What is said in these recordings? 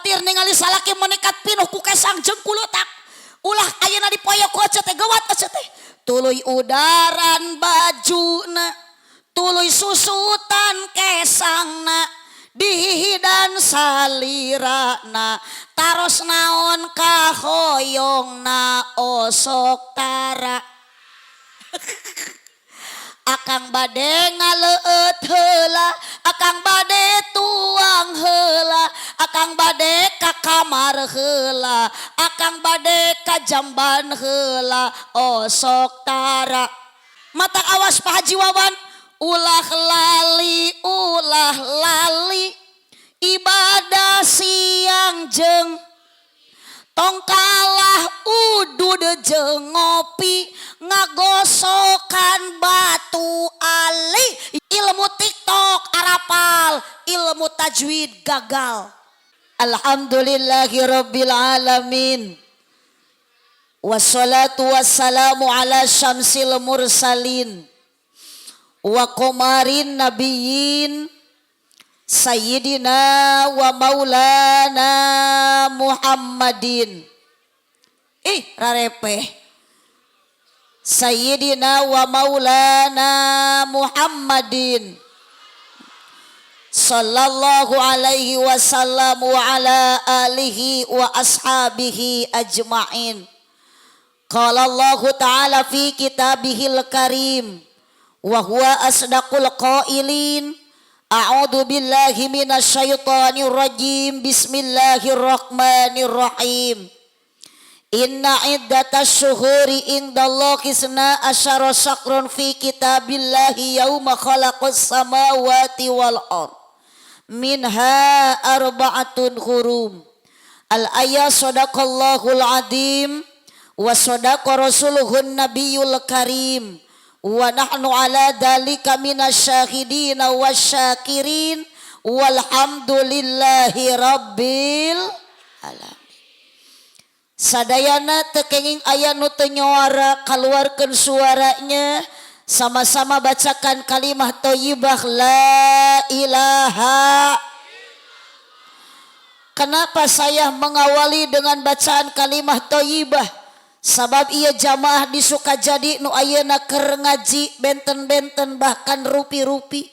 Khawatir ningali salaki menekat pinuh ku kesang jeung kulutak. Ulah ayeuna dipoyok ku ece teh, gawat ece teh. Tuluy udaran bajuna, tuluy susutan kesangna, dihidan salirana, taros naon kahoyongna, osok tara. Akang bade ngaleueut heula, akang bade tuang heula, akang bade ka kamar heula, akang bade ka jamban heula, osok tara. Mata awas, Pak Haji Wawan, ulah lali, ulah lali ibadah siang jeng tong kalah udud jeung ngopi, ngagosokan batu ali. Ilmu TikTok arapal, ilmu tajwid gagal. Alhamdulillahi rabbil alamin, wassalatu wassalamu ala syamsil mursalin wa qomarin nabiyyin, sayyidina wa maulana Muhammadin. Ih, rarepeh. Sayyidina wa maulana Muhammadin sallallahu alaihi wasallam wa ala alihi wa ashabihi ajma'in. Qala Allah ta'ala fi kitabihil karim wa huwa asdaqul qailin. A'udzu billahi minasyaitonir rajim. Bismillahirrahmanirrahim. Inna iddatas syuhuri indallahi isna asyara syahran fi kitabillahi yauma khalaqas samawati wal ard, minha arba'atun hurum. Al ayat. Sadaqallahul adim wa sadaqa rasuluhun nabiyul karim wa nahnu ala dalika minasyahidina wasyakirin, walhamdulillahi rabbil alamin. Sadayana, teu kenging aya nu teu nyuara, keluarkan suaranya, sama-sama bacakan kalimah thayyibah, la ilaha. Kenapa saya mengawali dengan bacaan kalimah thayyibah? Sabab iya jamaah di Sukajadi nu ayeuna keur ngaji benten-benten, bahkan rupi-rupi.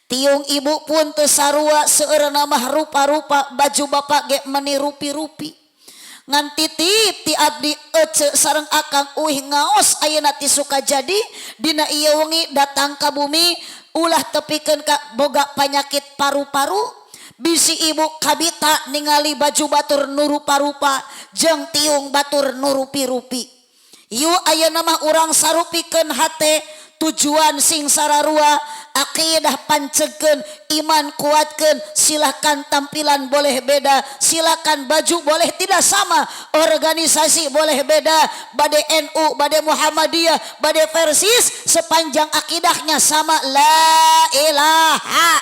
Tiung ibu pun teu sarua, seueurna mah rupa-rupa, baju bapak ge meni rupi-rupi. Ngan titip ti abdi, ece sareng akang, uih ngaos ayeuna ti Sukajadi dina ieu wengi datang ka bumi, ulah tepikeun ka boga penyakit paru-paru. Bisi ibu kabita ningali baju batur nu rupa-rupa jeung tiung batur nu rupi-rupi. Yuk, ayeuna mah urang sarupikeun hate, tujuan sing sararua, akidah pancegkeun, iman kuatkeun. Silakan tampilan boleh beda, silakan baju boleh tidak sama, organisasi boleh beda, bade NU, bade Muhammadiyah, bade Persis, sepanjang akidahnya sama, la ilaha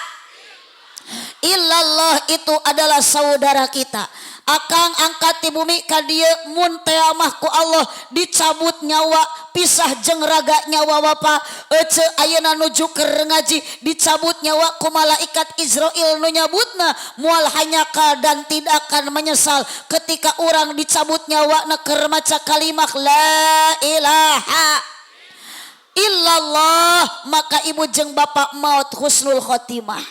illallah, itu adalah saudara kita. Akang angkat di bumi ka dieu, mun mah ku Allah dicabut nyawa, pisah jeng raga nyawa bapa ece ayeuna nuju keur ngaji, dicabut nyawa ku malaikat Izrail nu nyabutna, moal hanyakal dan tidak akan menyesal ketika orang dicabut nyawa na keur maca kalimah la ilaha illallah, maka ibu jeng bapak maut husnul khotimah.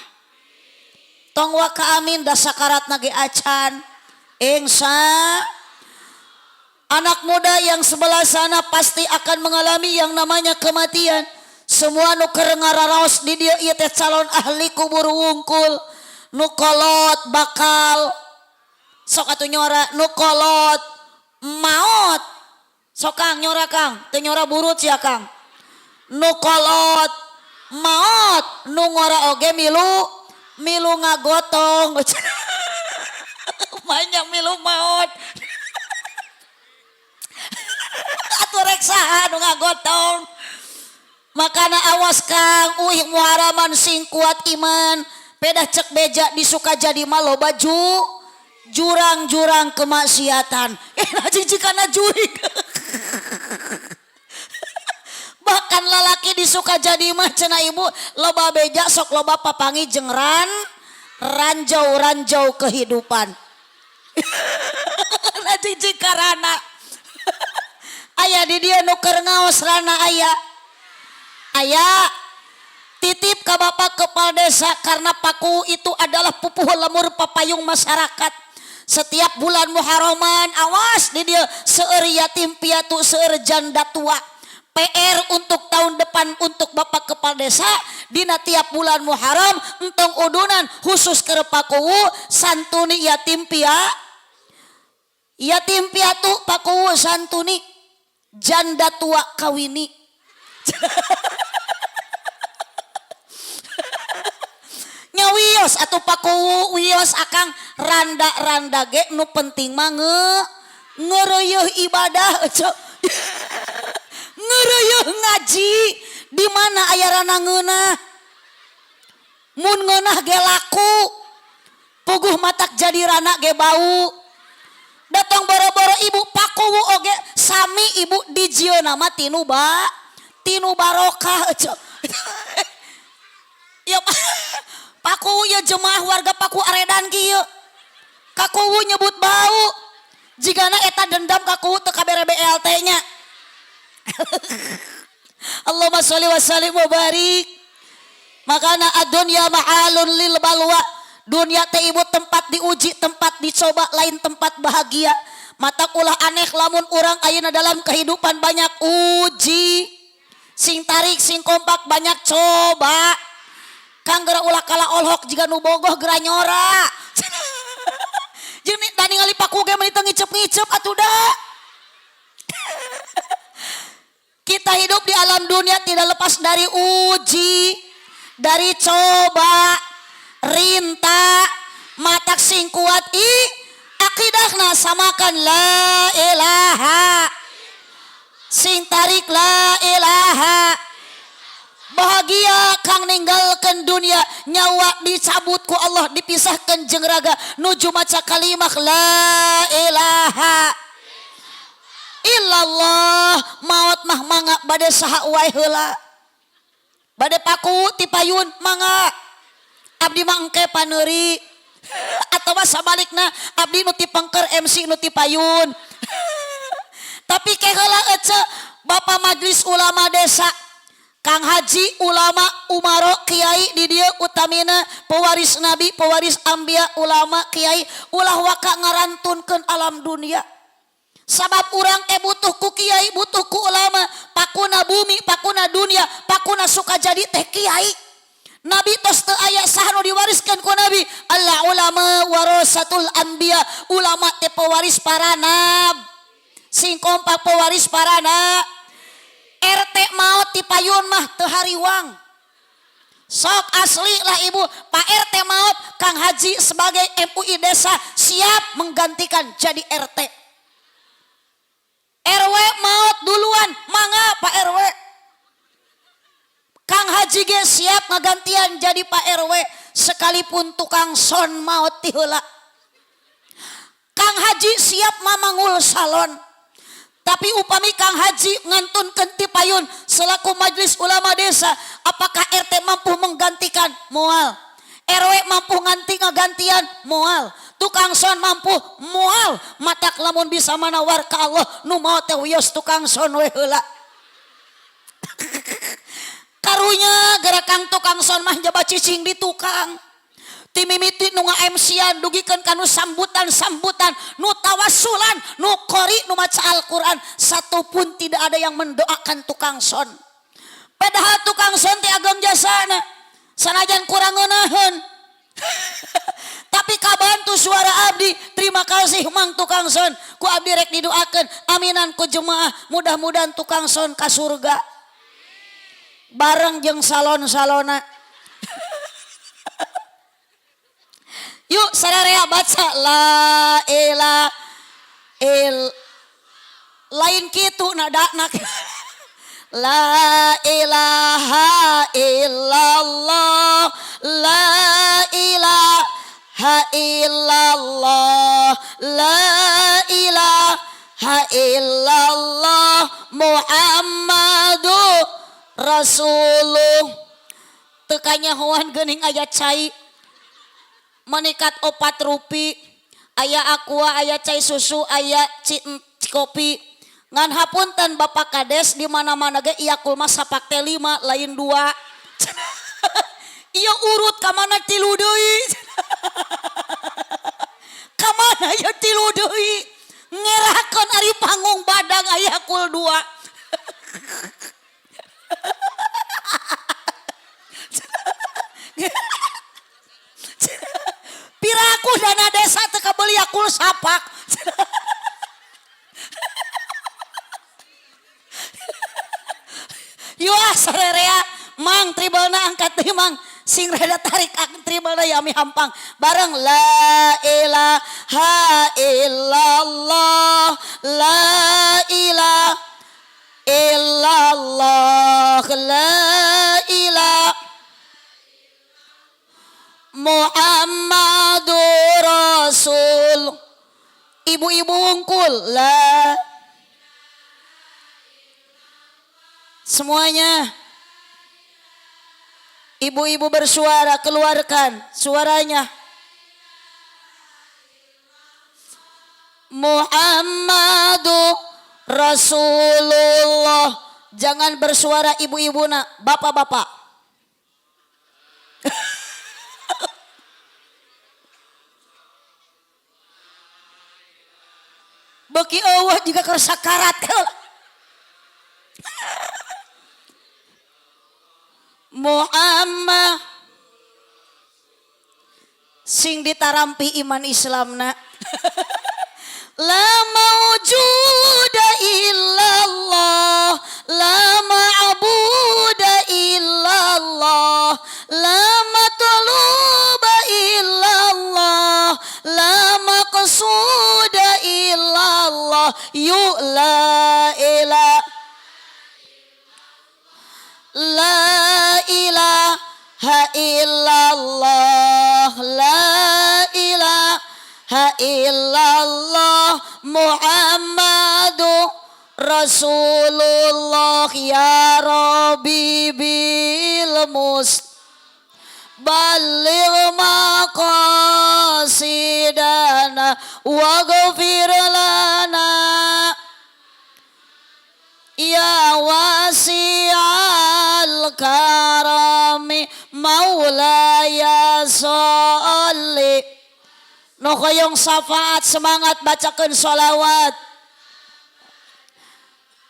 Tong waka amin, da sakarat ge acan. Insya anak muda yang sebelah sana pasti akan mengalami yang namanya kematian. Semua nu keur ngararaos di dieu ieu teh calon ahli kubur wungkul. Nu kolot bakal, sok atuh nyora, nu kolot maot. Sok, Kang, nyora, Kang, teu nyora burut sia, Kang. Nu kolot maot, nu ngora oge milu milu ngagotong, banyak milu maot. Atuh rek saha nu ngagotong? Makana awas, Kang, uih muharaman sing kuat iman. Pedah cek beja, di Sukajadi mah loba jurang-jurang kemaksiatan. Eh, jikana jurig. Bahkan lalaki di Sukajadi mah cenah ibu loba beja, sok loba papanggih jeung ranjau-ranjau kehidupan. Cicing karana. Aya di dieu nu keur ngaos rana aya. Aya titip ka Bapak Kepala Desa karena Pakuwu itu adalah pupuh lemur papayung masyarakat. Setiap bulan Muharraman awas di dieu seueur yatim piatu, seueur janda tua. PR untuk tahun depan untuk Bapak Kepala Desa dina tiap bulan Muharram entong udunan khusus ke Pakuwu santuni yatim yatim piatu Pakuwu, santuni janda tua, kawini. Nya wios atau Pakuwu wios akang, randa-randa ge nu penting mah ngeureuyeun ibadah, cok, ngeureuyeun ngaji. Di mana aya rana ngeunah, mun ngeunah ge laku, puguh matak jadi rana ge bau datang boro-boro ibu. Pakuwu oge sami ibu, dijieuna mah tinu barokah, cok. Ya Pakuwu ya, jemaah warga Paku aredan kieu Kakuwu nyebut bau jigana eta dendam Kakuwu teu kabere BLT nya. Allahumma sholli wa sallim wa barik. Makana ad-dunya mahalun lil balwa. Dunia teh ibu tempat diuji, tempat dicoba, lain tempat bahagia. Mata ulah aneh lamun urang ayeuna dalam kehidupan banyak uji. Sing tarik, sing kompak, banyak coba. Kang geura ulah kala olhok jiga nu bogoh geura nyora. Jeung da ningali Paku ge meuni teu ngiceup-ngiceup atuh da. Kita hidup di alam dunia tidak lepas dari uji, dari coba, rinta, matak sing kuat i akidahna, samakan la ilaha. Sing tarik la ilaha. Bahagia kang ninggalkan dunia, nyawa dicabut ku Allah, dipisahkan jeung raga nuju maca kalimah la ilaha illallah. Maot mah mangga bade saha wae heula, bade Paku ti payun mangga, abdi mah engke paneuri, atawa sabalikna abdi nu ti pengker, MC nu ti payun. Tapi ke heula ece Bapak Majelis Ulama Desa, Kang Haji, ulama, umaro, kiai di dieu, utamina pewaris nabi, pewaris ambia, ulama, kiai, ulah waka ngarantunkeun alam dunia. Sabab urang teh butuh ku kiai, butuh ku ulama. Pakuna bumi, pakuna dunia, pakuna suka jadi teh kiai. Nabi tos teu aya, saha nu diwariskeun ku nabi? Al ulama warasatul anbiya. Ulama teh pewaris para nab. Sing kompak, pewaris para nab. RT maot ti payun mah teu hariwang. Sok asli lah ibu, Pak RT maot, Kang Haji sebagai MUI desa siap menggantikan jadi RT. RW maot duluan, mangga Pak RW. Kang Haji ge siap ngagantian jadi Pak RW sekalipun tukang sound maot ti heula. Kang Haji siap mamangul salon. Tapi upami Kang Haji ngantunkeun ti payun selaku majelis ulama desa, apakah RT mampu menggantikan? Moal. RW mampu nganti ngagantian? Moal. Tukang sound mampu? Moal. Matak lamun bisa manawar ka Allah, nu maot teh wios tukang sound we heula. Karunya gerakan tukang sound mah jaba cicing di tukang. Timimiti nu nga-MC-an dugikeun ka nu sambutan-sambutan, nu tawasulan, nu qori, nu maca Al-Qur'an, satu pun tidak ada yang mendoakan tukang sound. Padahal tukang sound teh ageng jasana. Sanajan kurang ngeunaheun. Tapi kabantu suara abdi. Terima kasih mang tukang sound. Ku abdi rek didoakeun. Aminan ku jemaah. Mudah-mudahan tukang sound ka surga. Bareng jeung salon-salona. Yuk sararea baca la ilaha il lain kitu nada nak la ilaha illallah, la ilaha illallah, la ilaha illallah Muhammadu Rasulullah. Teu kanyahoan geuning aya cai menikat 4 rupi. Aya aqua, aya cai susu, aya kopi. Ngan hapunten Bapak Kades di mana-mana ge Yakult mah sapak teh 5 lain 2. Ieu urut ka mana 3 deui. Ka mana ieu 3 deui? Ngerakeun ari panggung badang aya Yakult 2. Piraku dana desa teu kabeuli Yakult sapak. Yuah sarerea mang tribalna angkat deui mang sing rada tarik tribalna ya ami hampang bareng la ilaha illallah la ilaha illallah la ilaha Muhammadur Rasul. Ibu-ibu wungkul la semuanya. Ibu-ibu bersuara, keluarkan suaranya. Muhammadu Rasulullah. Jangan bersuara ibu-ibu nak, bapak-bapak. Beki eueuh juga keur sakarat. Muhammad sing ditarampi iman Islamna. La maujuda illallah, la ma'buda illallah, la matluba illallah, la maqsuda illallah. Yu la ilaha la ilaha illallah, la ilaha illallah Muhammadu Rasulullah. Ya Rabbi bil mus balligh maqasidana waghfir lana ya wasi'al karami maulaya sholli. Nu hoyong syafaat semangat bacakeun sholawat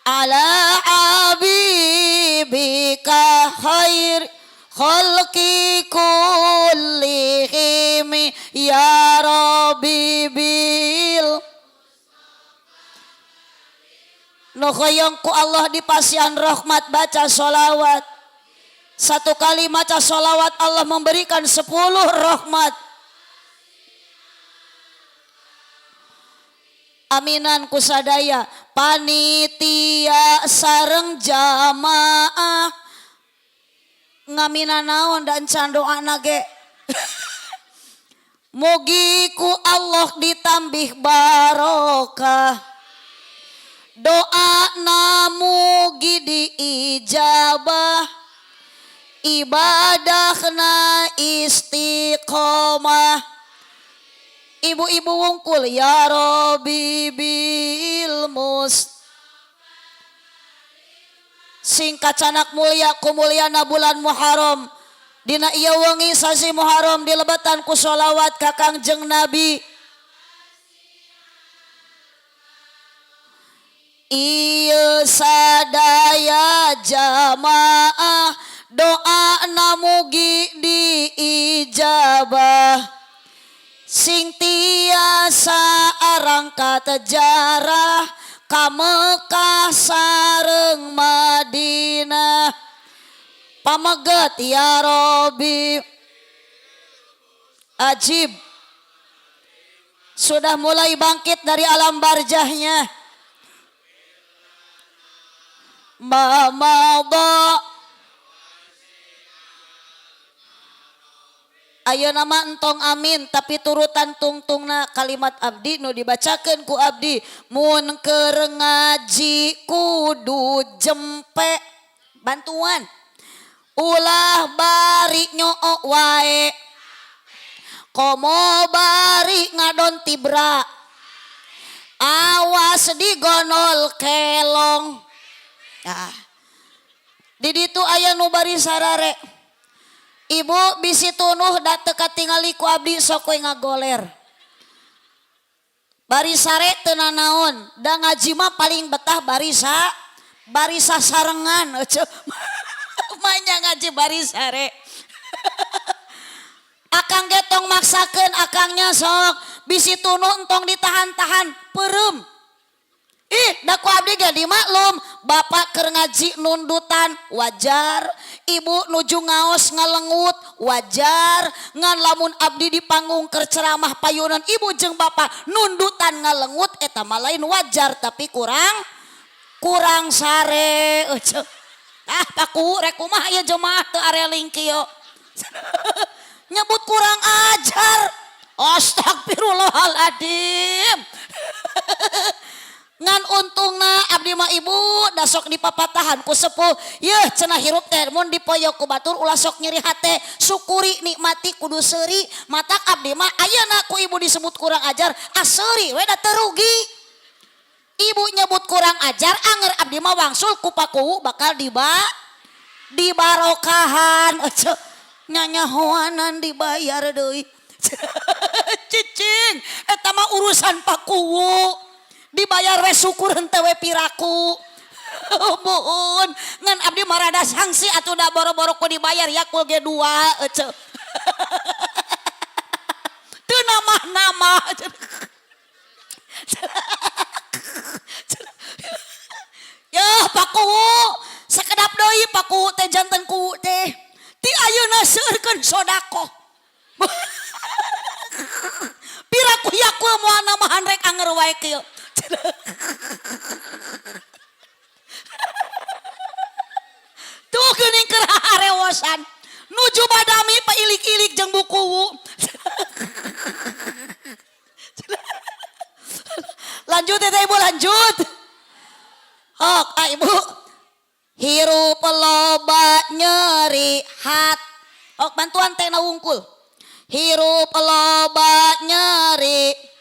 ala habibika khair khalqi kullihim ya rabbi bil. Nu hoyong ku Allah dipasihan rahmat baca sholawat. Satu kali maca sholawat Allah memberikan 10 rahmat. Aminan kusadaya panitia sareng jamaah ngamina naon dan can doana ge. Mugi ku Allah ditambih barokah, doa mugi diijabah, ibadahna istiqomah. Ibu-ibu wungkul ya Rabbi bil mus sing kacanak mulia kumuliana bulan Muharram. Dina ieu wengi sasi Muharram dilebetan ku sholawat ka Kangjeng Nabi. Ieu sadaya jamaah doa mugi diijabah, sing tiasa arangkat jarah ka Mekah sareng Madinah. Pameget ya Rabbi. Ajib sudah mulai bangkit dari alam barjahnya. Mamadha ayeuna mah entong amin tapi turutan tungtungna kalimat abdi nu dibacakeun ku abdi mun keur ngaji kudu jempe bantuan ulah bari nyoo wae Komo bari ngadon tibra. Awas digonol kelong. Nah, di ditu aya nu bari sarare. Ibu bisi tunuh da teu katingali ku abdi sok we ngagoler. Bari sare teu nanaon, da ngaji mah paling betah bari sasarengan. Manya ngaji bari sare. Akang ge tong maksakeun akangnya sok bisi tunuh entong ditahan-tahan peureum. Ih, da ku abdi ge dimaklum, bapak keur ngaji nundutan wajar, ibu nuju ngaos ngalengut wajar, ngan lamun abdi di panggung keur ceramah payunan ibu jeung bapak nundutan ngalengut eta mah lain wajar tapi kurang sare. Ah, paku rek kumaha ieu jemaah teu areling kieu. Nyebut kurang ajar. Astagfirullahaladzim. Ngan untungna abdi mah ibu da sok dipapatahan ku sepuh. Yeuh cenah hirup teh mun dipoyok ku batur ulah sok nyeri hate, syukuri nikmati kudu seuri. Matak abdi mah ayeuna ku ibu disebut kurang ajar, aseuri we da teu rugi. Ibu nyebut kurang ajar anger abdi mah wangsul ku pakuwu bakal dibarokahan. Ece nyanyahoanan dibayar deui. Cicing eta mah urusan pakuwu. Dibayar we syukur henteu we piraku. Buun ngan abdi mah rada sangsi atuh da boro-boro ku dibayar yakul ge 2 ece. Teu namah-namah. Yeuh pakuwu sakedap deui pakuwu teh janten kuwu teh. Ti ayeuna seueurkeun sodakoh. Piraku yakul moal namahan rek anger wae kieu. Tuh geuning keur harewosan. Nuju badami pailik-ilik jeung bukuwu. Lanjut ya ibu lanjut. Ok, ah, ibu. Hirup loba nyeri hat. Ok, bantuan teh na wungkul. Hirup loba nyeri.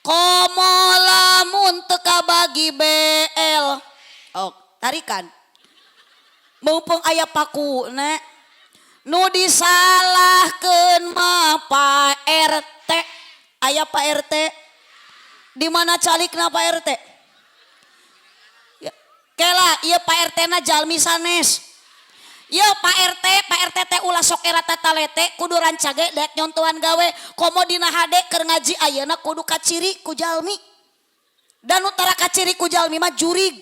Komo lamun teu kabagi BL. Ok, tarikan. Mumpung aya paku na. Nu disalahkeun mah Pak RT. Aya Pak RT. Di mana calikna Pak RT? Ya, kela ieu Pak RT na jalmi sanes. Ieu Pak RT, Pak RT teh ulah sok era tatalete kudu rancage daek nyontohan gawe. Komo dina hade keur ngaji ayeuna kudu kaciri ku jalmi. Dan nu tara kaciri ku jalmi mah jurig.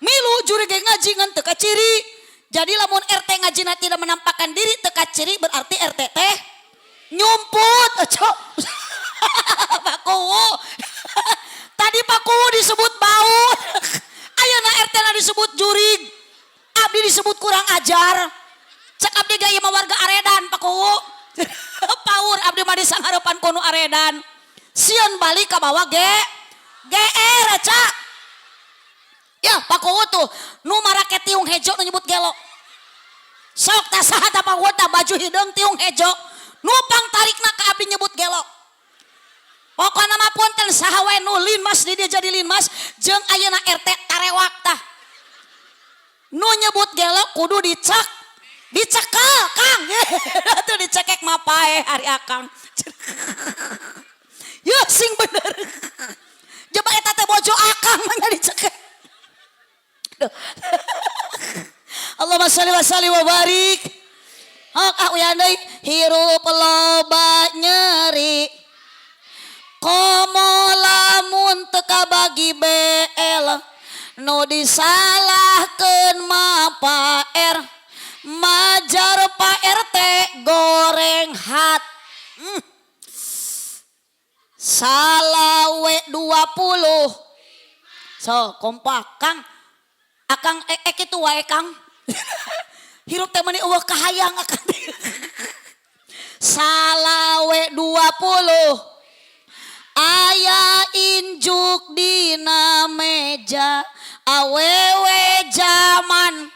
Milu jurig ge ngaji ngan teu kaciri. Jadi lamun RT ngajina tidak menampakkan diri teu kaciri berarti RT teh nyumput. Cok. Pak Kuwu. Tadi Pak Kuwu disebut bau. Ayeuna RT na disebut jurig. Abdi disebut kurang ajar. Cek abdi ge ieu mah warga Aredan Pak Kuwu. Paur abdi mah disanghareupan ku nu Aredan. Sieun balik ka bawa GR cak. Ya Pak Kuwu tuh nu marake tiung hejo nu nyebut gelo. Sok tah saha tah Pak Kuwu tah baju hideung tiung hejo. Nu pangtarikna ka abdi nyebut gelo. Pokona mah punten saha wae nu linmas di dieu jadi linmas jeung ayeuna RT tarewak tah. Nu nyebut gelo kudu dicek. Dicekel Kang. Atuh dicekek mah paeh ari Akang. Yeuh sing bener. Coba eta teh bojo Akang mah dicekek. Allahumma sholli wa sallim wa barik. Hok ah uyan deui hirup loba nyeri. Komo lamun teu kabagi BL nu disalahkeun mah Pak R. Majar Pak RT goreng hat. Salawe 20. So kompak Kang. Akang kitu wae Kang. Hirup teh meuni eueuh kahayang akang. Salawe 20. Aya injuk dina meja awewe jaman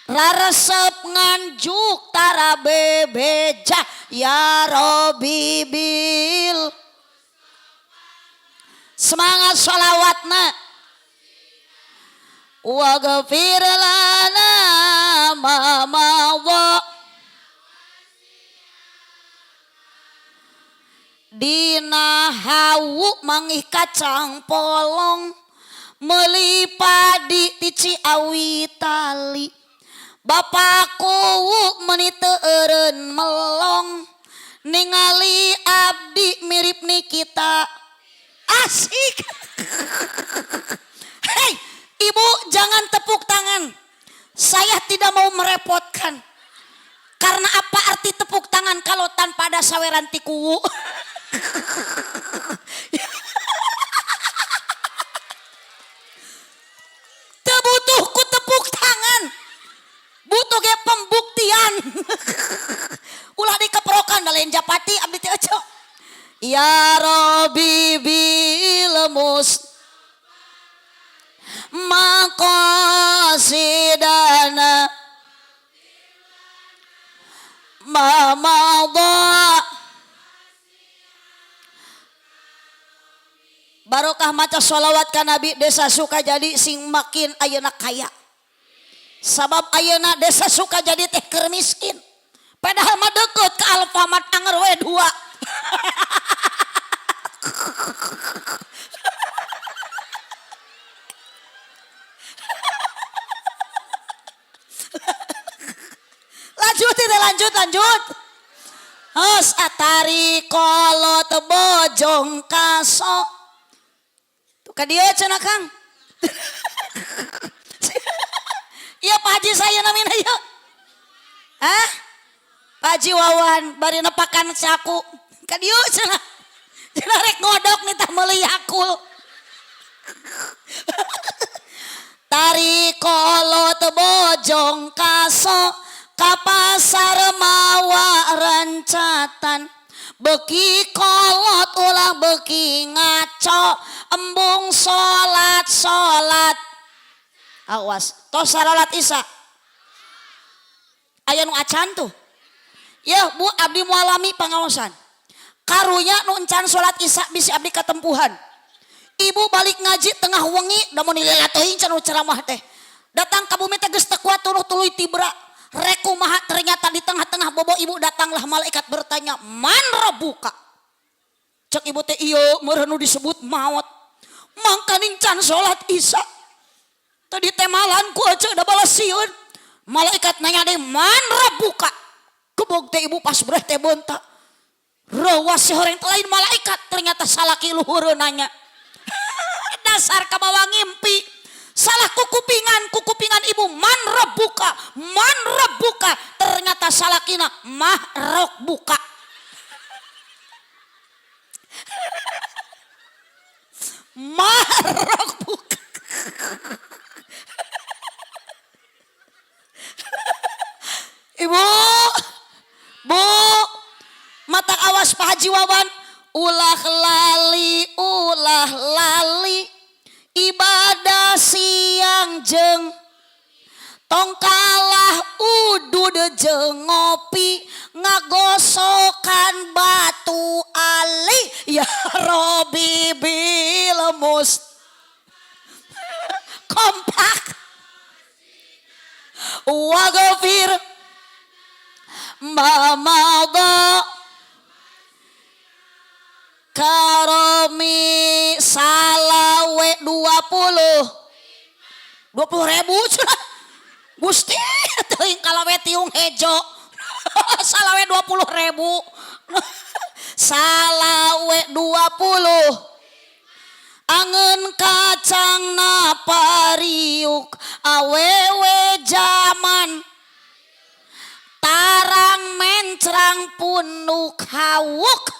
raresep nganjuk tara bebeja. Ya Robi bil semangat sholawatna waghfir lana ma madha dina hawu mangih kacang polong meuli padi ti Ciawi tali bapakku meuni teu eureun melong ningali abdi mirip Nikita asik. Hei ibu, jangan tepuk tangan, saya tidak mau merepotkan. Karena apa arti tepuk tangan kalau tanpa ada saweran ti kuwu? Teu butuh ku tepuk tangan, butuh ge pembuktian. Ulah dikeprokan da lain japati abdi teh ece. Ya Robi bil mus maqasidana ma madha. Barokah maca sholawat ka Nabi, desa Sukajadi sing makin ayeuna kaya. Sabab ayeuna desa Sukajadi teh keur miskin. Padahal mah deukeut ka Alfamart anger we 2. Lanjut tidak, lanjut, lanjut. Hos atari kolot bojong kaso. Tuh ka dieu cenah Kang. Iya Pak Haji saya namina ieu. Hah? Pak Haji Wawan bari nepakan caku. Ka dieu cenah. Cenah rek ngodok nitah meuli Yakul. Tari kolot bojong kaso ka pasar mawa rancatan. Beki kolot ulah beki ngaco embung salat salat. Awas tos salat isya. Aya nu acan tuh. Ya Bu, abdi mualami pangaosan. Karunya nu encan salat isya bisi abdi katempuhan. Ibu balik ngaji tengah wengi da mun lila teuing can nu ceramah teh. Datang ka bumi teh geus teu kuat tunuh tuluy tibra. Rek kumaha ternyata di tengah-tengah bobo ibu datanglah malaikat bertanya, "Man rabbuka?" Cek ibu teh ieu meureun nu disebut maot. Mangkaning can salat isya. Tadi teh malan ku ece da balas sieun. Malaikat nanya deui, "Man rabbuka?" Gebog teh ibu pas breh teh beunta. Rawas si horeng teh lain malaikat, ternyata salaki luhureun nanya. Dasar kabawa ngimpi. Salah kukupingan, kukupingan ibu man rabbuka, man rabbuka, ternyata salakina mahrok buka. Mahrok buka. Ibu, Bu, mata awas Pak Haji Wawan, ulah lali, ulah lali. Ibadah siang jeng tong kalah udud jeung ngopi ngagosokan batu ali ya Robi bil mus kompak waghfir ma madha karomi salawe 20.000 cenah. Gusti teuing kalawe tiung hejo. Salawe 20.000. Salawe 20. Angeun kacang napariuk awewe jaman tarang mencrang punuk hawuk.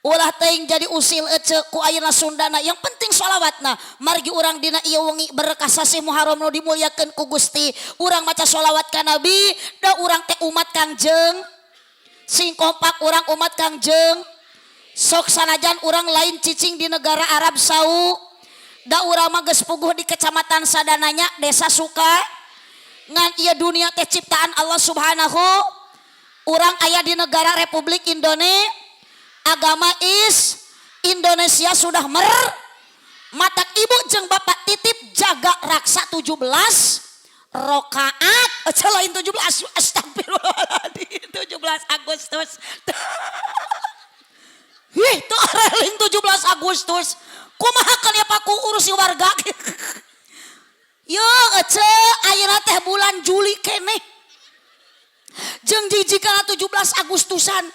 Ulah teuing jadi usil ece ku ayeuna Sundana, yang penting sholawatna. Margi urang dina ieu wengi berkah sasih Muharram nu dimuliakeun ku Gusti. Urang maca sholawat ka Nabi, da urang teh umat Kangjeng. Sing kompak urang umat Kangjeng. Sok sanajan urang lain cicing di negara Arab Saudi, da urang mah geus puguh di kecamatan Sadananya, desa Suka. Ngan ieu dunia teh ciptaan Allah Subhanahu. Urang aya di negara Republik Indonesia, agama is Indonesia sudah mer. Matak ibu jeung bapak titip jaga raksa 17 rokaat. Eh, lain 17, astagfirullahaladzim, 17 Agustus. Ih, tuh reling 17 Agustus. Kumaha kan ya paku urusi warga. Yo, ece, ayeuna teh bulan Juli keneh. Jeung jijikana 17 Agustusan.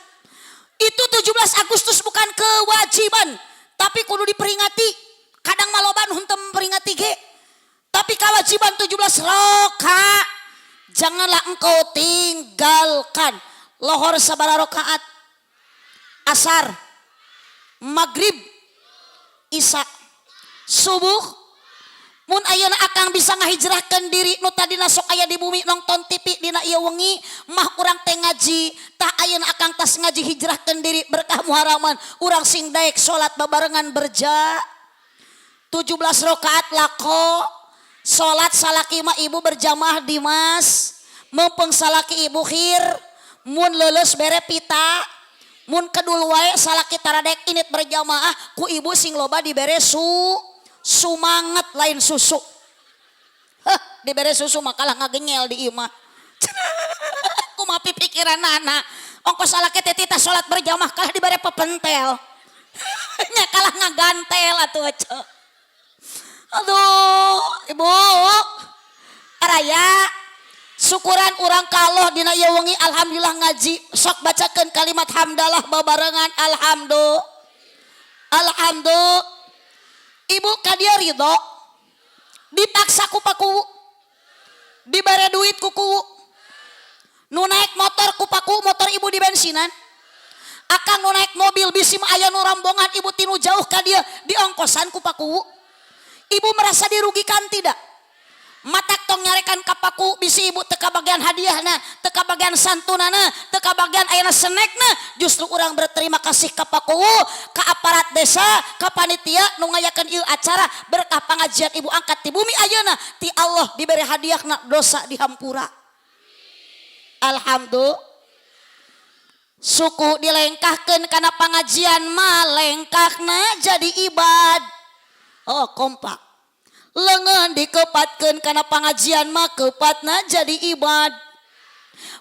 Itu 17 Agustus bukan kewajiban, tapi kudu diperingati. Kadang maloba nu henteu memperingati ge. Tapi kewajiban 17 rokaat. Janganlah engkau tinggalkan. Lohor sabara rokaat? Asar, maghrib, isya, subuh. Mun ayeuna akang bisa ngahijrahkeun diri, nu tadina sok aya di bumi nonton TV dina ieu wengi mah urang teh ngaji. Tah, ayeuna akang tas ngaji, hijrahkeun diri, berkah Muharaman urang sing daek salat babarengan berja 17 rakaat lako salat salaki mah ibu berjamaah di mas. Mumpung salaki ibu khir, mun leuleus bere pita, mun kedul wae salaki taradek init berjamaah, ku ibu sing loba dibere su sumanget, lain susu. Heh, dibere susu makalah ngagenyel di imah. Kumaha pikiran anak ongkos salaki teh tita salat berjamaah, kalah dibere pepentel nya, kalah ngagantel atuh ece. Aduh, ibu raya syukuran urang kalau dina ieu wengi, alhamdulillah ngaji. Sok bacakeun kalimat hamdalah babarengan. Alhamdulillah, alhamdulillah. Ibu kadia ridho dipaksa ku paku, dibere duit kuku, nu naik motor ku paku, motor ibu di bensinan. Akang nu naik mobil, bisi mah aya nu rombongan ibu tinu jauh ka dia diongkosan ku paku. Ibu merasa dirugikan tidak? Matak tong nyarekan ka paku, bisi ibu teka bagian hadiahna, teka bagian santunana, teka bagian ayana senekna. Justru urang berterima kasih ka paku, ka aparat desa, ka panitia nu ngayakeun ieu acara. Berkah pengajian ibu angkat di bumi ayeuna, ti Allah diberi hadiahna, dosa dihampura. Alhamdulillah. Suku dilengkahkan karena pengajian mah lengkahna jadi ibad. Oh, kompak. Lengan dikepatkan karena pengajian mah kepatna jadi ibad.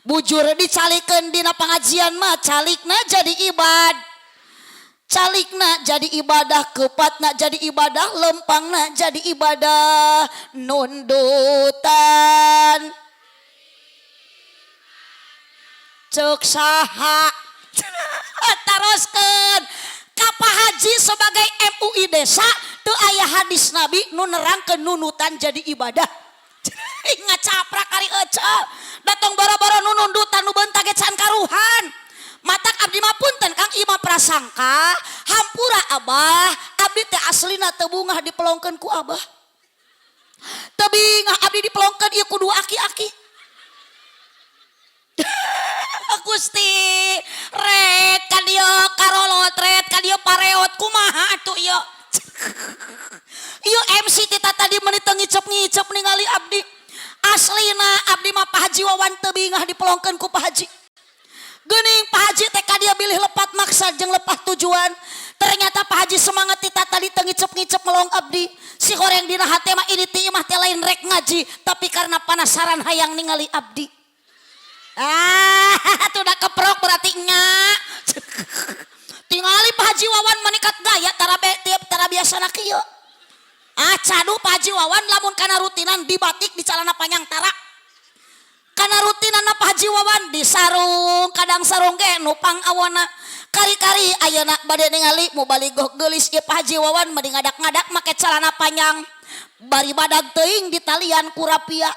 Bujur dicalikan dina pengajian mah calikna jadi ibad. Calikna jadi ibadah, kepatna jadi ibadah, lempangna jadi ibadah. Nundutan cek saha? Taroskeun ka Pak Haji sebagai MUI desa, teu aya hadis Nabi nu nerangkeun nundutan jadi ibadah. Ngacaprak kari ece datang boro-boro nu nundutan, nu beunta ge can karuhan. Matak abdi mah punten Kang, ieu mah prasangka, hampura abah, abdi teh aslina teu bungah dipelongkeun ku abah. Teu bingah abdi dipelongkeun ieu ku dua aki-aki. Gusti, ret ka dieu karolot, ret ka dieu pareot, kumaha atuh ieu? Ieu MC tita tadi meuni teu ngicep-ngicep ningali abdi. Aslina abdi mah, Pak Haji Wawan, teu bingah dipelongkeun ku Pak Haji. Geuning Pak Haji teh ka dia bilih lepat maksad jeung lepat tujuan. Ternyata Pak Haji semangat tita tadi teu ngicep-ngicep melong abdi. Si horeng dina hate mah ini ti imah teh lain rek ngaji, tapi karena penasaran hayang ningali abdi. Ah, tuh udah keprok berarti nya. Tingali Pak Haji Wawan menikat gaya tara tiap tara biasa kieu. Ah, cadu Pak Haji Wawan lamun kana rutinan di batik, di celana panjang tara. Kana rutinan Pak Haji Wawan di sarung, kadang sarung ge nupang awana. Kari-kari ayeuna bade ningali mubaligoh geulis ieu Pak Haji Wawan mah ngadak-ngadak make celana panjang. Bari badag teuing di talian ku rapia.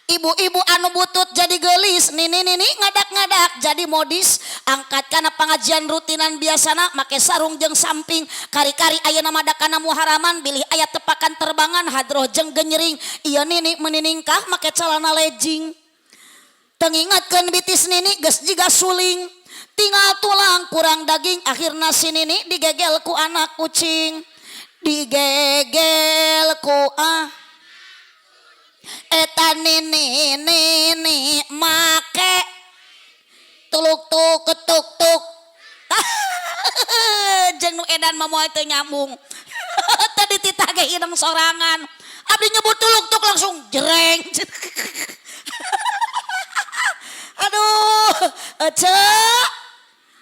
Ibu-ibu anu butut jadi gelis, nini nini ngadak-ngadak jadi modis. Angkat kana pengajian rutinan biasana make sarung jeung samping. Kari-kari ayeuna madakana muharaman bilih aya tepakan terbangan hadroh jeung genyering. Ieu nini meniningkah make celana legging. Tengingatkeun bitis nini geus jiga suling. Tinggal tulang kurang daging, akhirna si nini digegel ku anak kucing. Digegel ku ah eta nini nini make. Tuluk tuk ketuk tuk. Jeung nu edan mah moal teu nyambung. Tadi titah ge hidung sorangan. Abdi nyebut tuluk tuk langsung jereng. Aduh, ece.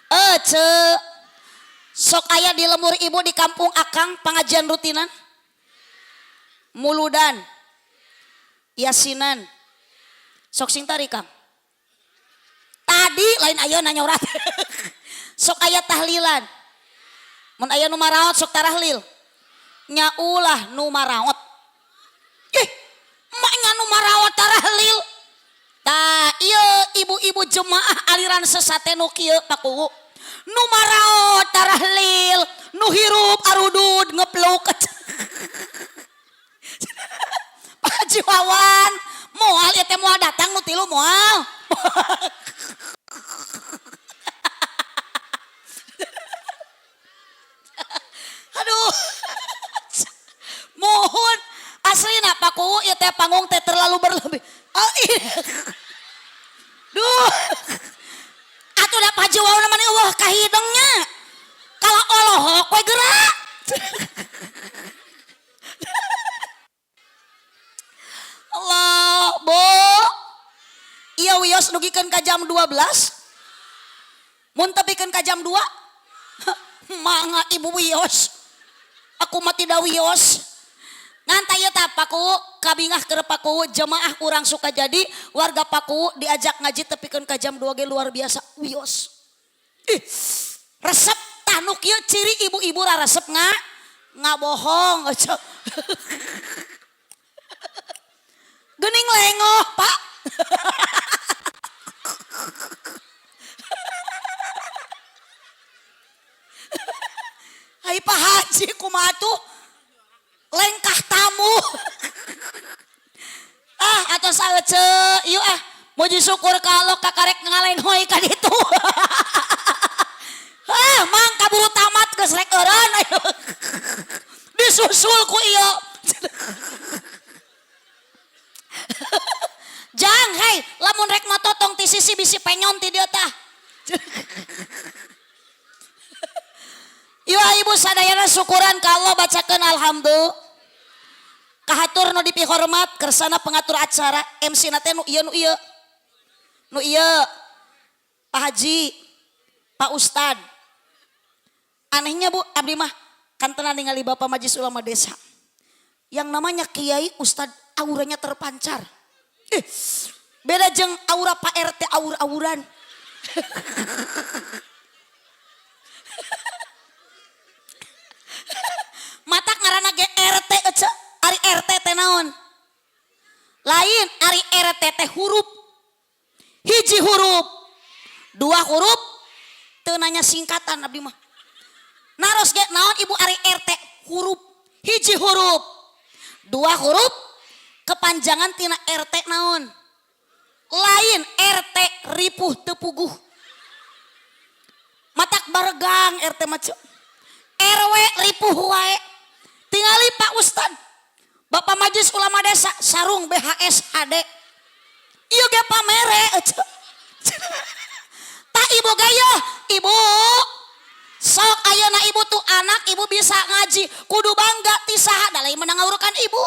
Ece. Sok aya di lemur ibu di kampung akang pengajian rutinan. Muludan. Yasinan. Sok sing tarik kang. Tadi lain ayeuna nyorat. Sok aya tahlilan. Mun aya nu maraot sok tarahlil. Nya ulah nu maraot. Ih, maknya nu maraot tarahlil. Tah ieu ibu-ibu jemaah aliran sesat nu kieu Pak Kuwu. Nu maraot tarahlil, nu hirup arudud ngepluk. Pak Haji Wawan, moal ieu teh moal datang nu tilu moal. Aduh. Mohon aslina Pak Kuwu ieu teh panggung teh terlalu berlebih. Oh, iya. Duh. Atuh da Pak Haji Wawan mah eueuh kahidengnya. Kalau olohok we gerak. Allah, Bo. Ieu wios dugikeun ka jam 12. Mun tepikeun ka jam 2. Mangga ibu wios. Aku mah tidak wios. Ngan tah ieu tah Pak Kuwu kabingah keur Pak Kuwu jemaah urang Sukajadi warga Pak Kuwu diajak ngaji tepikeun ka jam 2 ge luar biasa wios. Ih, resep tah nu kieu ciri ibu-ibu raresep ngabohong. Geuning lengoh, Pak. Hai Pak Haji kumaha tuh? Lengkah tamu. Ah, atau saeuce, ieu ah, muji syukur kalau kakarek ngalenghoi ka ditu. Ah, mang kaburu tamat geus rek eureun ayo. Disusul ku ieu. Jang, hei, lamun rek matotong ti sisi bisi penyon ti dieu tah. Ieu ibu sadayana syukuran ka Allah bacakeun alhamdulillah. Kahatur nu dipihormat kersana pengatur acara MC na teh nu ieu nu ieu. Nu ieu Pak Haji, Pak Ustad. Anehnya Bu, abdi mah kantenan ningali Bapak Majelis Ulama Desa. Yang namanya Kiai Ustad auranya terpancar. Beda jeung aura Pak RT aur-auran. Matak ngaranna ge RT ece, ari RT teh naon? Lain ari RT teh huruf. Hiji huruf, dua huruf, teu nanya singkatan abdi mah. Naros ge naon ibu ari RT huruf, hiji huruf, dua huruf, kepanjangan tina RT naon? Lain RT ripuh teu puguh. Matak baregang RT mah ceu. RW ripuh wae. Tingali Pak Ustad, Bapak Majelis Ulama Desa sarung BHS HD. Ieu ge pamere ece. Tah ibu ge yeuh, ibu. Sok ayeuna ibu tuh anak ibu bisa ngaji, kudu bangga ti saha da lain menang ngawurukan ibu.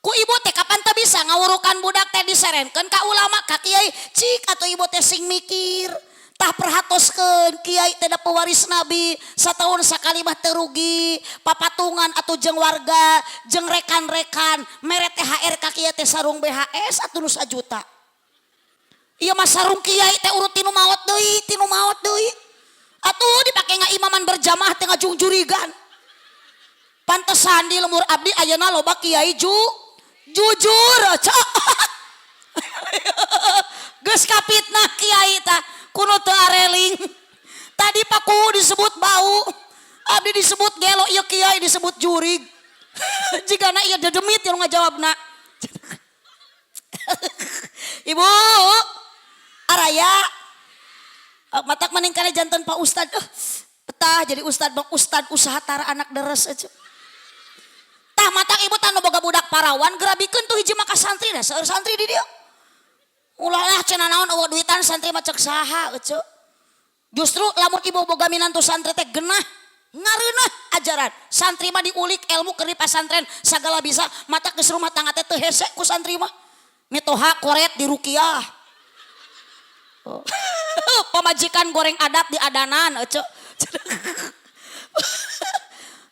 Ku ibu teh kapan teu bisa ngawurukan budak teh diserenkeun ka ulama ka kiai, cik atuh ibu teh sing mikir. Tah perhatoskeun kiai teh da pewaris nabi, sataun sakali mah teu rugi, papatungan atuh jeung warga, jeung rekan-rekan, mere THR ka kiai teh sarung BHS atuh nu sajuta. Ieu mah sarung kiai teh urut tinu maot deui, tinu maot deui. Atuh dipake ngaimaman berjamaah teh ngajungjurigan. Pantesan di lemur abdi ayeuna loba kiai jujur cok. Geus kapitnah kiai tah kuno teu areling. Tadi Pak Kuwu disebut bau, abdi disebut gelo, ieu kiai disebut jurig. Jigana ieu dedemit yang ngajawabna. Ibu araya matak maningkana jantan Pak Ustad. Betah jadi ustad bang ustad usaha tara anak deres aja. Tah matak ibu tah nu boga budak parawan gerabikeun tuh hiji maka santri dah seueur santri di dieu. Ulah lah cenah naon eueuh duitan santri mah cek saha ece. Justru lamun ibu boga minantu santri teh genah ngareunah ajaran. Santri mah diulik ilmu keur di pasantren sagala bisa mata geus rumah tangga teh teu hese ku santri mah. Mitoha koret di rukiah. Oh. Pamajikan goreng adat di adanan ece.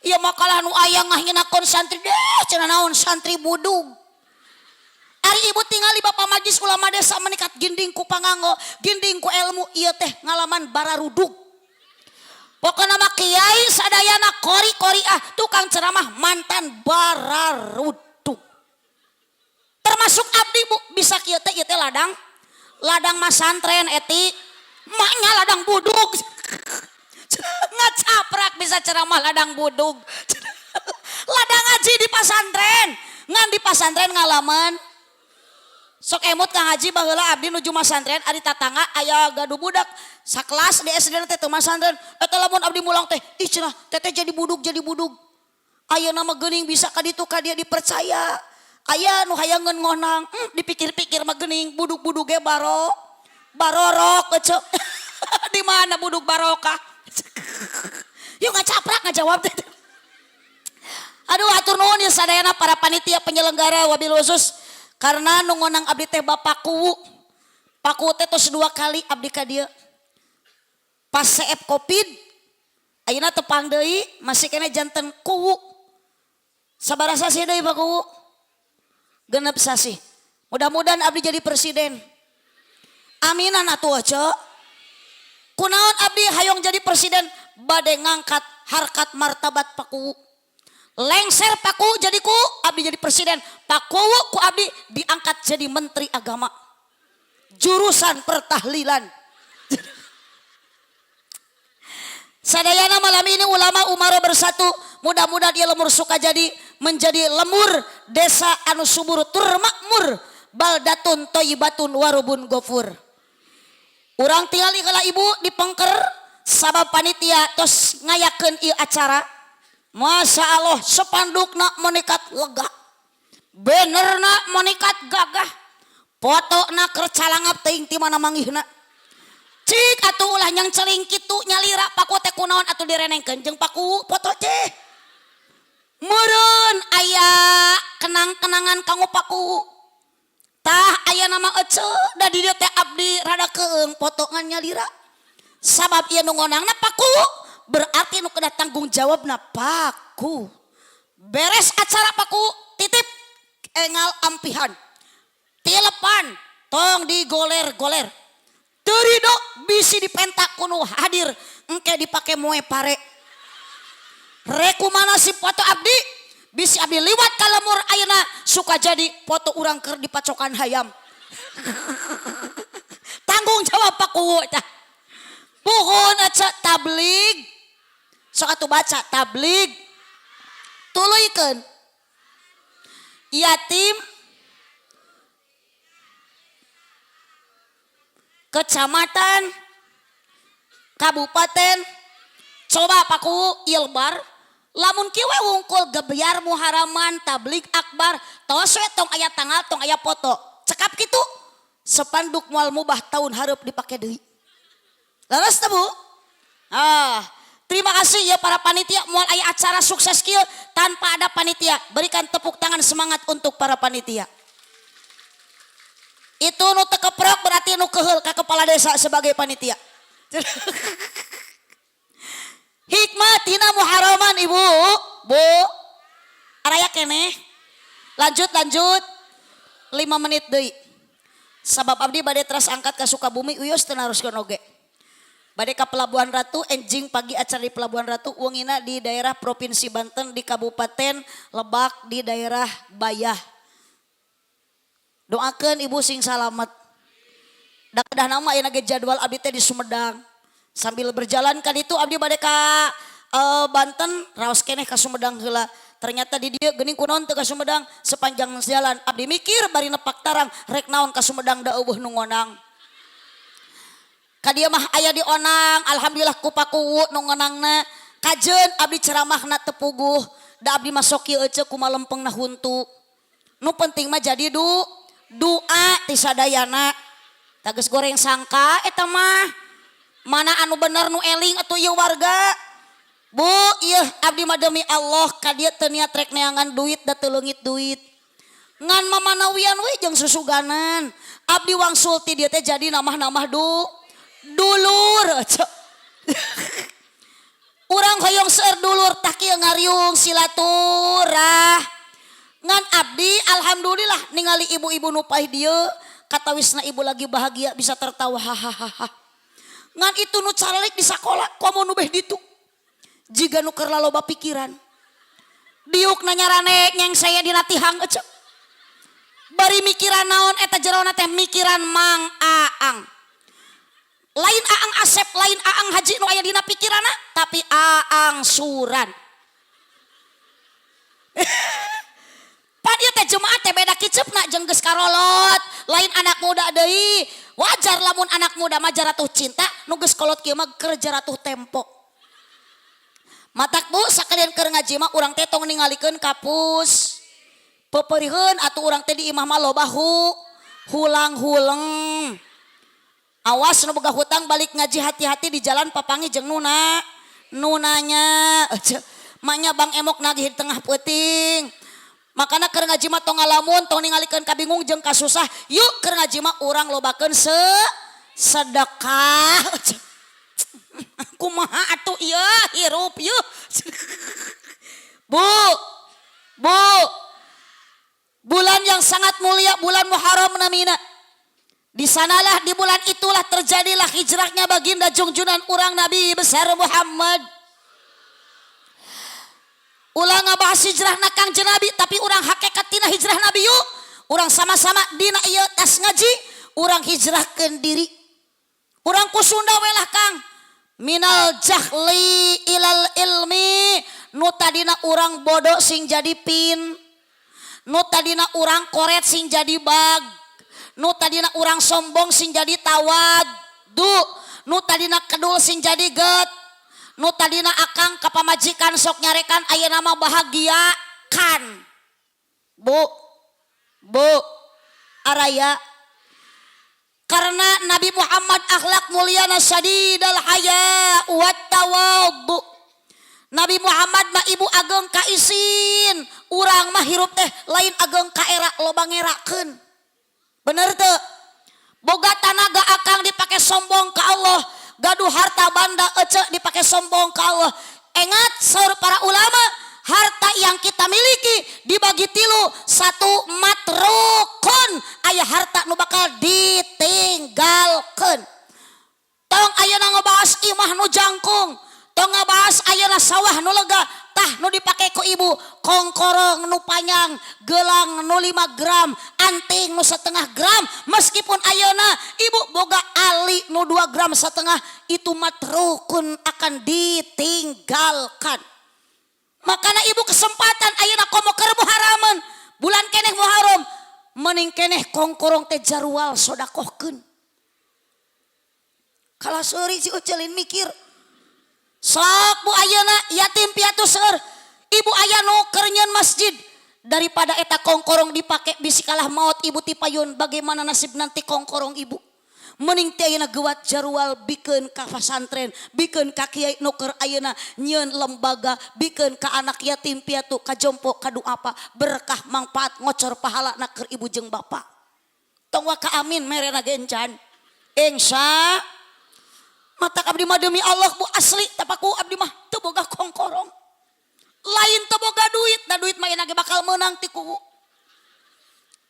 Ieu makalah nu aya ngahinakeun santri deh cenah naon santri budug. Ari ibu tingali bapak majlis ulama desa menikat ginding ku panganggo, ginding ku ilmu ieu teh ngalaman bararudug. Pokona mah kiai sadayana kori-kori ah tukang ceramah mantan bararudug. Termasuk abdi bu bisa kieu teh ieu teh ladang ladang masantren eti maknya ladang budug. Ngacaprak bisa ceramah ladang budug. Ladang ngaji di pasantren, ngan di pasantren ngalaman sok emut kang haji baheula abdi nuju masantren ari tatangga aya gaduh budak sakelas di SD teh teu masantren eta lamun abdi mulang teh ih cenah teteh jadi budug jadi budug. Ayeuna mah geuning bisa ka ditu ka dieu dipercaya. Aya nu hayangeun ngonang, dipikir-pikir mah geuning budug-budug ge barorok ece. Di mana budug barokah? Yuk ngacaprak ngajawab teh. Aduh atur nuhun ya sadayana para panitia penyelenggara wabil khusus karena nu ngonang abdi teh Bapak Kuwu. Pak Kuwu teh tos 2 kali abdi ka dieu. Pas CF Covid ayeuna tepang deui masih kene janten Kuwu. Sabaraha sasih deui Pak Kuwu? 6 sasih. Mudah-mudahan abdi jadi presiden. Aminan atuh ece. Kunaon abdi hayong jadi presiden bade ngangkat harkat martabat Pak Kuwu. Lengser Pak Kuwu jadi ku abdi jadi presiden. Pak Kuwu ku abdi diangkat jadi menteri agama. Jurusan pertahlilan. Sadayana malam ini ulama umaro bersatu. Mudah-mudahan dia lemur Sukajadi menjadi lemur desa anu subur tur makmur baldatun thayyibatun warubun gofur. Urang tingali heula ibu di pengker sabab panitia tos ngayakeun ieu acara. Masya Allah sepandukna menikat lega. Benerna menikat gagah. Fotona keur calangap teuing ti mana manggihna. Cik atuh ulah nyang celing kitu nyalira paku teh kunaon atuh direnengkeun jeung paku foto ceh. Meureun aya kenang-kenangan kanggo paku. Tah aya nama ece da di dieu teh abdi rada keung foto ngan nyalira. Sabab ieu nu ngonangna paku berarti nu kedah tanggung jawabna paku. Beres acara paku titip engal ampihan. Tilepan tong digoler-goler. Teu rido bisi dipentak kuno hadir engke dipake moe pare. Rekumana si foto abdi bisi abdi liwat ka lemur ayeuna suka jadi foto urang keur dipacokan hayam. Tanggung jawab Pak Kuwu tah. Puhun aca tablig. Sok atuh baca tablig. Tuluykeun. Yatim kecamatan kabupaten coba Pak Kuwu ilbar lamun kieu we wungkul gebyar muharaman tablig akbar tos we tong aya tanggal tong aya foto cekap kitu sepanduk moal mubah tahun hareup dipake deui. Leres teh Bu? Ah, terima kasih ya para panitia moal aya acara sukses kieu tanpa ada panitia. Berikan tepuk tangan semangat untuk para panitia. Itu nu teu keprok berarti nu keheul ka kepala desa sebagai panitia. Hikmah tina muharaman ibu, bu. Araya keneh. Lanjut lanjut. 5 menit deui. Sabab abdi bade teras angkat ka Sukabumi uyos teu naroskeun oge. Bade ka Pelabuhan Ratu enjing pagi acara di Pelabuhan Ratu wengina di daerah Provinsi Banten di Kabupaten Lebak di daerah Bayah. Doakeun ibu sing salamet. Da kedah nama ayeuna ge jadwal abdi teh di Sumedang. Sambil berjalan ka ditu abdi bade ka Banten raos keneh ka Sumedang heula. Ternyata di dieu geuning kunaon teu ka Sumedang sepanjang jalan abdi mikir bari nepak tarang rek naon ka Sumedang da eueuh nu ngonang. Ka dieu mah aya di onang alhamdulillah ku Pakuwu nu ngonangna. Kajeun abdi ceramahna teu puguh da abdi mah sok ieu ece kumaha lempengna huntu. Nu penting mah jadi doa ti sadayana. Tah, geus goreng sangka eta mah. Mana anu bener, nu eling atuh ieu warga? Bu, iya, abdi mah demi Allah ka dieu teu niat rek neangan duit, da teu leungit duit. Ngan mamanawian we jeung susuganan. Abdi wangsul ti dieu teh jadi namah-namah dulur. Urang hoyong seueur dulur, tah kieu ngariung silaturah. Ngan abdi alhamdulillah ningali ibu-ibu nu paeh dieu, katawisna ibu lagi bahagia, bisa tertawa hahaha. Ngan itu nu caralik di sakola komo nu beh ditu. Jiga nu keur loba pikiran. Diuk nanyarane nyeng saya dina tihang ece. Bari mikiran naon eta jerona teh, mikiran Mang Aang. Lain Aang Asep, lain Aang Haji nu aya dina pikiranna, tapi Aang Suran. Pan ieu teh jemaat teh beda kicepna jeung geus karolot, lain anak muda deui. Wajar lamun anak muda mah jaratuh cinta, nu geus kolot kieu mah keur jaratuh tempo. Matak Bu, sakalian keur ngaji mah urang teh tong ningalikeun kapus. Peperiheun atuh urang teh di imah mah loba hulang-huleng. Awas nu boga hutang, balik ngaji hati-hati di jalan papanggih jeung nuna. Nunanya maknya Bang Emok nagih di tengah peuting. Makana keur ngaji mah tong ngalamun, tong ningalikeun kabingung jeung kasusah. Yuk, keur ngaji mah urang lobakeun sedekah. Kumaha atuh ieu hirup yeuh. Bu, Bu. Bulan yang sangat mulia, bulan Muharram namina. Di sanalah, di bulan itulah terjadilah hijrahnya baginda jungjunan urang Nabi besar Muhammad. Ulah ngabahas hijrah na Kangjeng Nabi, tapi urang hakikat tina hijrah Nabi yuk. Urang sama-sama dina ieu tas ngaji, urang hijrahkeun diri. Urang ku Sunda we lah, Kang. Minal jahli ilal ilmi, nu tadina urang bodoh sing jadi pin. Nu tadina urang koret sing jadi bag. Nu tadina urang sombong sing jadi tawadu. Nu tadina kedul sing jadi get. Nu tadina akang ka pamajikan sok nyarekan, ayeuna mah bahagia kan. Bu, Bu, araya. Karena Nabi Muhammad akhlak mulyana syadidal haya wat tawaddu. Nabi Muhammad mah, Ibu, ageng ka isin. Urang mah hirup teh lain ageng ka era, loba ngerakeun. Bener teu? Boga tanaga akang dipake sombong ka Allah. Gaduh harta banda ece dipake sombong ka Allah. Engat saur para ulama, harta yang kita miliki dibagi tilu. Satu matrukun, aya harta nu bakal ditinggalkeun. Tong ayeuna ngebahas imah nu jangkung, tong ngebahas ayeuna sawah nu lega. Tah, nu dipake ku ibu kongkorong nu panjang, gelang nu 5 gram, anting nu setengah gram. Meskipun ayeuna ibu boga ali nu 2 gram setengah, itu matrukun, akan ditinggalkan. Makanya ibu, kesempatan ayeuna komo keur Muharraman, bulan keneh Muharram, mending keneh kongkorong teh jarual sodakohkeun. Kalah seuri si Ucelin mikir. Sok Bu, ayeuna yatim piatu seueur. Ibu aya nu keur nyieun masjid, daripada eta kongkorong dipake bisi kalah maut ibu tipayun, bagaimana nasib nanti kongkorong ibu? Mending teh ayeuna gewat jarual, bikeun ka pasantren, bikeun ka kiai nu keur ayeuna nyieun lembaga, bikeun ka anak yatim piatu, ka jompo, ka duafa, berkah, manfaat, ngocor pahala na keur ibu jeung bapak. Tong waka amin merena gencan. Insya mata abdi mah demi Allah, Bu, asli tapaku abdi mah teu boga kongkorong. Lain teu boga duit, da duit mah ge bakal meunang ti kuwu.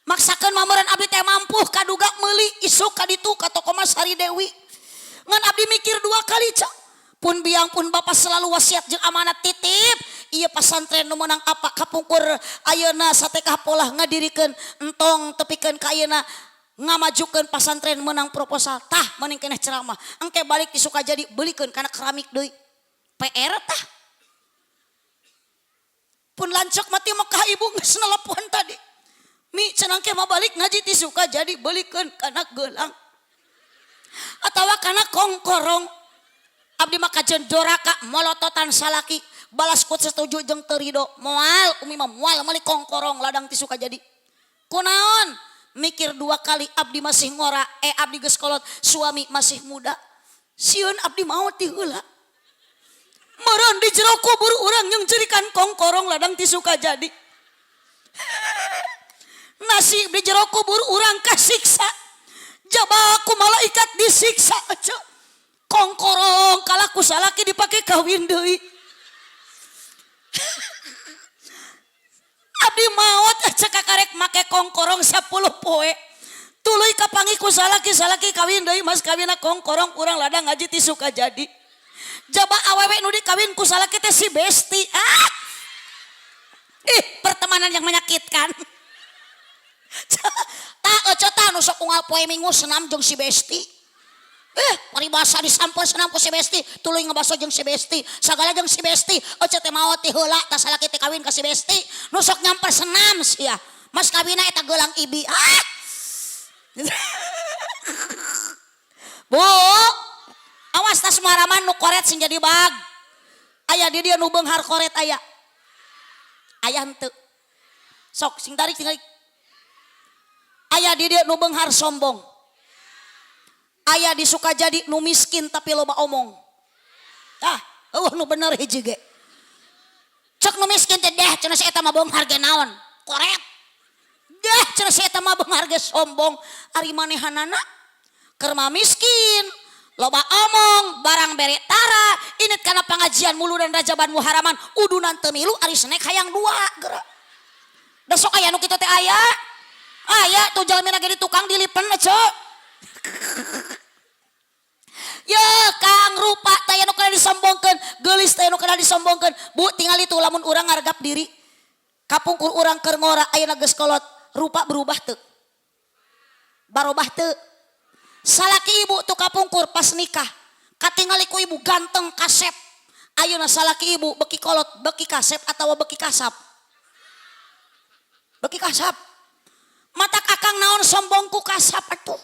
Maksakeun mah meureun abdi teh mampu kaduga meuli isuk ka ditu ka toko Mas Sari Dewi. Ngan abdi mikir dua kali, Cak. Pun biang pun bapak selalu wasiat jeung amanat titip. Ieu pasantren nu meunang apa kapungkur, ayeuna satekah polah ngadirikeun, entong tepikeun ka ayeuna ngamajukeun pasantren menang proposal. Tah, mending keneh ceramah engke balik di jadi belikeun kana keramik deui PR. Tah, pun lancok mati Mekah, ibu geus nelepon tadi, "Mi, cenah ke mah balik ngaji ti suka jadi belikeun kana gelang atawa kana kongkorong." Abdi mah kajen doraka molototan salaki, balas kut setuju jeung teu rido, moal umi mah moal meuli kongkorong ladang ti suka jadi. Kunaon? Mikir dua kali, abdi masih ngora, abdi geus kolot, suami masih muda. Sieun abdi maot ti heula. Meureun di jero kubur urang nyengcerikan kongkorong ladang ti Sukajadi. Nasib di jero kubur urang kasiksa. Jaba ku malaikat disiksa ece. Kongkorong kalah ku salaki dipake kawin deui. Abdi maot ece kakarek make kongkorong 10 poe. Tuluy kapanggih ku salaki, salaki kawin deui, mas kawinna kongkorong urang ladang ngaji ti Sukajadi. Jaba awewe nu dikawin ku salaki teh si besti. Ah! Ih, pertemanan yang menyakitkan. Tah ece tah nu sok unggal poe Minggu senam jeung si besti. Paribasa disampeun senam ku si besti, tuluy ngabaso jeung si besti, sagala jeung si besti. Ece teh maot ti heula tah salaki teh kawin ka si besti. Nu sok nyamper senam sia. Mas kawinna eta geulang ibi. Ah! Bu, awas tas muharaman nu koret sing jadi bag. Aya di dia nu beunghar koret aya. Aya henteu. Sok sing tarik sing tarik. Aya di dia nu beunghar sombong. Aya di Sukajadi nu miskin tapi loba omong. Ah, eueuh nu bener hiji ge. Cek nu miskin teh deh cenah si eta mah beunghar ge naon? Koret. Deh cenah si eta mah beunghar ge sombong. Ari manehanana keur mah miskin, loba omong, barang bere tara, init kana pengajian mulu dan rajaban muharaman, udunan teu milu ari snack hayang dua geura. Da sok aya nu kitu teh aya. Aya tuh jalmina ge di tukang dilipen ece. Ya Kang rupa teh anu kana disombongkeun, geulis teh anu kana disombongkeun. Bu tingali tuh lamun urang ngargap diri. Kapungkur urang keur ngora ayeuna geus kolot, rupa berubah teu? Barobah teu? Salaki ibu tuh kapungkur pas nikah, katingali ku ibu ganteng kasep. Ayeuna salaki ibu beki kolot, beki kasep atawa beki kasap? Beki kasap. Matak akang naon sombong ku kasap atuh.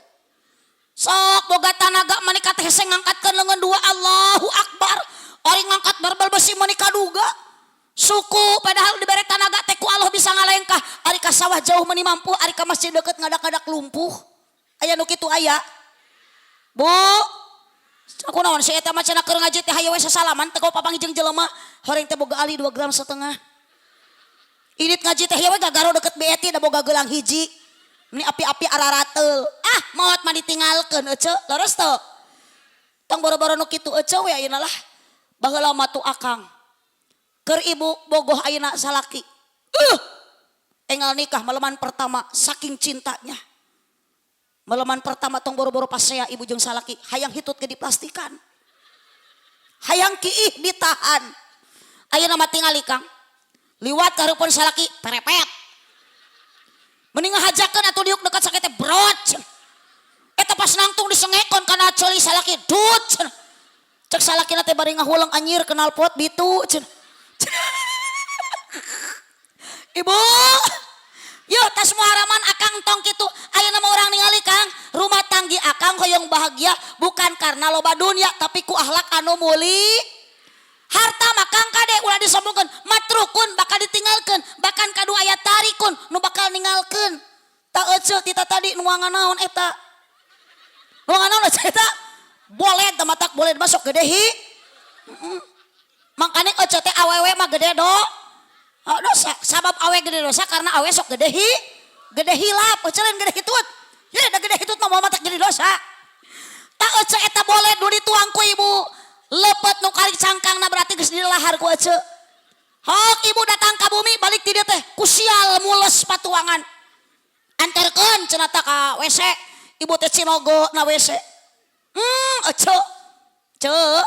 Sok boga tanaga menikah teh hese ngangkatkeun leungeun dua Allahu Akbar. Ari ngangkat barbel besi menikah duga. Suku padahal dibere tanaga teh ku Allah bisa ngalengkah. Ari ka sawah jauh meni mampu, ari ka masjid deket ngadak-ngadak lumpuh. Aya nu kitu aya. Bu, aku naon si eta mah cenah keur ngaji teh hayu we sasalaman teh papanggih jeung jelema, horeng teh boga ali 2,5 gram. Init ngaji teh hayu we gagaro deket BET da boga gelang hiji. Ini api-api ararateul. Ah, maot mah ditinggalkeun ece, leres teu? Tong boro-boro nu kitu ece we ayeuna lah. Baheula mah tu akang. Keur ibu bogoh ayeuna salaki. Enggal nikah maleman pertama saking cintanya. Maleman pertama tong boro-boro pasea ibu jeung salaki, hayang hitut ge diplastikan. Hayang kiih ditahan. Ayeuna mah tingali Kang. Liwat ka hareupeun salaki perepet. Mending ngahajakeun atuh diuk dekat sakit teh brot. Eta pas nangtung disengekon kana ceuli salaki dut. Cek salakina teh bari ngahuleng anjir kenal pot bitu. Ibu, yo tas muharaman akang tong kitu. Ayeuna mah urang ningali Kang, rumah tanggi akang hoyong bahagia bukan karena loba dunia tapi ku akhlak anu muli. Harta mah Kang kade ulah disombongkeun, matrukun bakal ditinggalkeun, bahkan kadua aya tarikun nu bakal ninggalkeun. Ta ece tita tadi nuangan naon eta? Nuangan naon ece eta? Boleh teh matak boleh masuk gede hi. Mangkane ece teh awewe mah gede do. Oh, dosa, sabab awe gede dosa karena awe sok gede hi, gede hilap, ece lain gede hitut. Ya da gede hitut mah moal matak jadi dosa. Ta ece eta boleh nu dituang ku ibu. Lepet nu kali cangkangna berarti geus dilahar ku ece. Hok ibu datang ka bumi balik ti dieu teh ku sial mules patuangan. Anterkeun cenah ta ka WC. Ibu teh cinogo na WC. Ece. Ceu.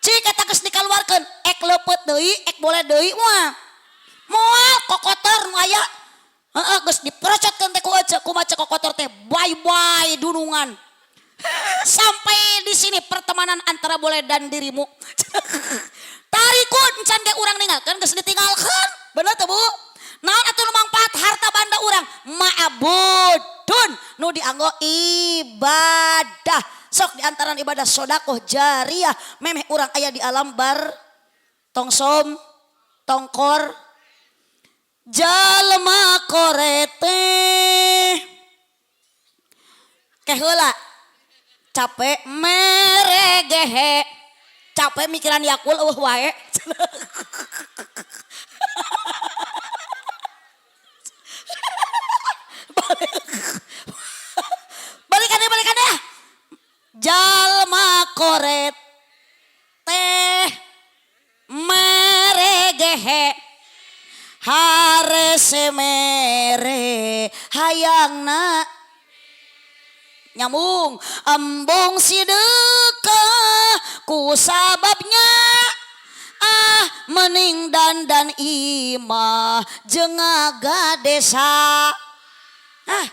Cik eta geus dikaluarkeun, ek lepet deui, ek boleh deui moal. Moal kokotor nu aya. Heeh geus diperocotkeun teh ku ece, kumaha cek kokotor teh bye bye dunungan. Sampai di sini pertemanan antara boleh dan dirimu. Tarikun can ge urang ninggalkeun geus ditinggalkeun. Bener teu Bu? Naon atuh nu mangpaat harta banda urang? Ma'budun nu dianggo ibadah. Sok di antaran ibadah sodakoh jariah memeh urang aya di alam bar tongsom tongkor jalma korete. Ke heula capek mere gehe capek mikiran Yakul eueuh wae. Balikan deh, balikan deh. Jalma koret teh mere gehe harese mere hayangna nyambung embung sidekah ku sababnya ah mening dandan imah jeung desa ah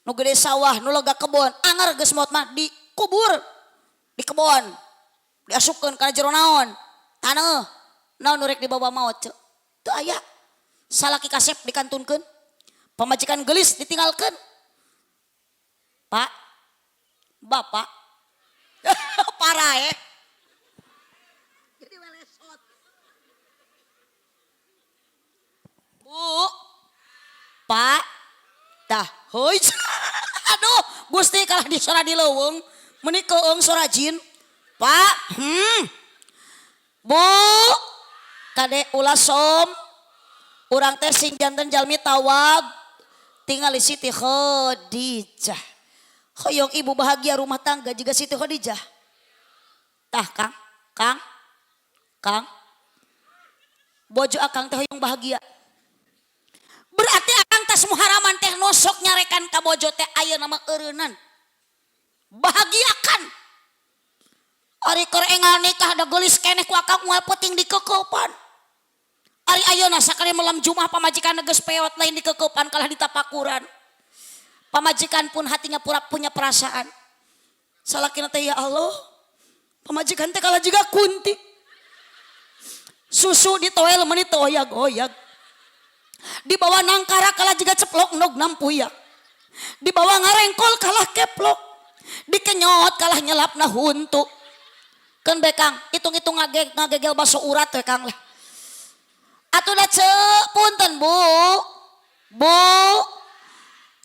nu gede sawah nu lega kebon anger geus maot mah dikubur di kebon diasupkeun kana jero naon taneuh naon nu rek dibawa maot ceu teu aya salaki kasep dikantunkeun pamajikan geulis ditinggalkeun. Pak, bapak, parah ya. Jadi welesot. Bu, Pak, tah, heuy. Aduh, Gusti kalah di sora di leuweung, meuni keung sora jin. Pak, Bu, kade ulah som. Urang teh sing janten jalmi tawab, tingali Siti Khadijah. Hoyong ibu bahagia rumah tangga juga Siti Khadijah. Tah Kang, Kang, Kang. Bojo akang teh hoyong bahagia. Berarti akang tas muharaman teh nosok nyarekan ka bojo teh ayeuna mah eureunnan. Bahagiakan. Ari keur enggal nikah da geulis keneh ku akang moal penting dikekeupan. Ari ayeuna sakali malam Jumat pamajikan geus peot lain dikekeupan kalah ditapakuran. Pamajikan pun hatinya pura punya perasaan. Salakina teh ya Allah, pamajikan teh kalah juga kunti. Susu ditoel meuni toyag-oyag. Dibawa nangkara kalah juga ceplok nog nampuyak. Dibawa ngarengkol kalah keplok. Dikenyot kalah nyelapna huntu. Keun bae Kang, hitung-hitung ngagegel baso urat we Kang lah. Atuh da ceu punten Bu. Bu.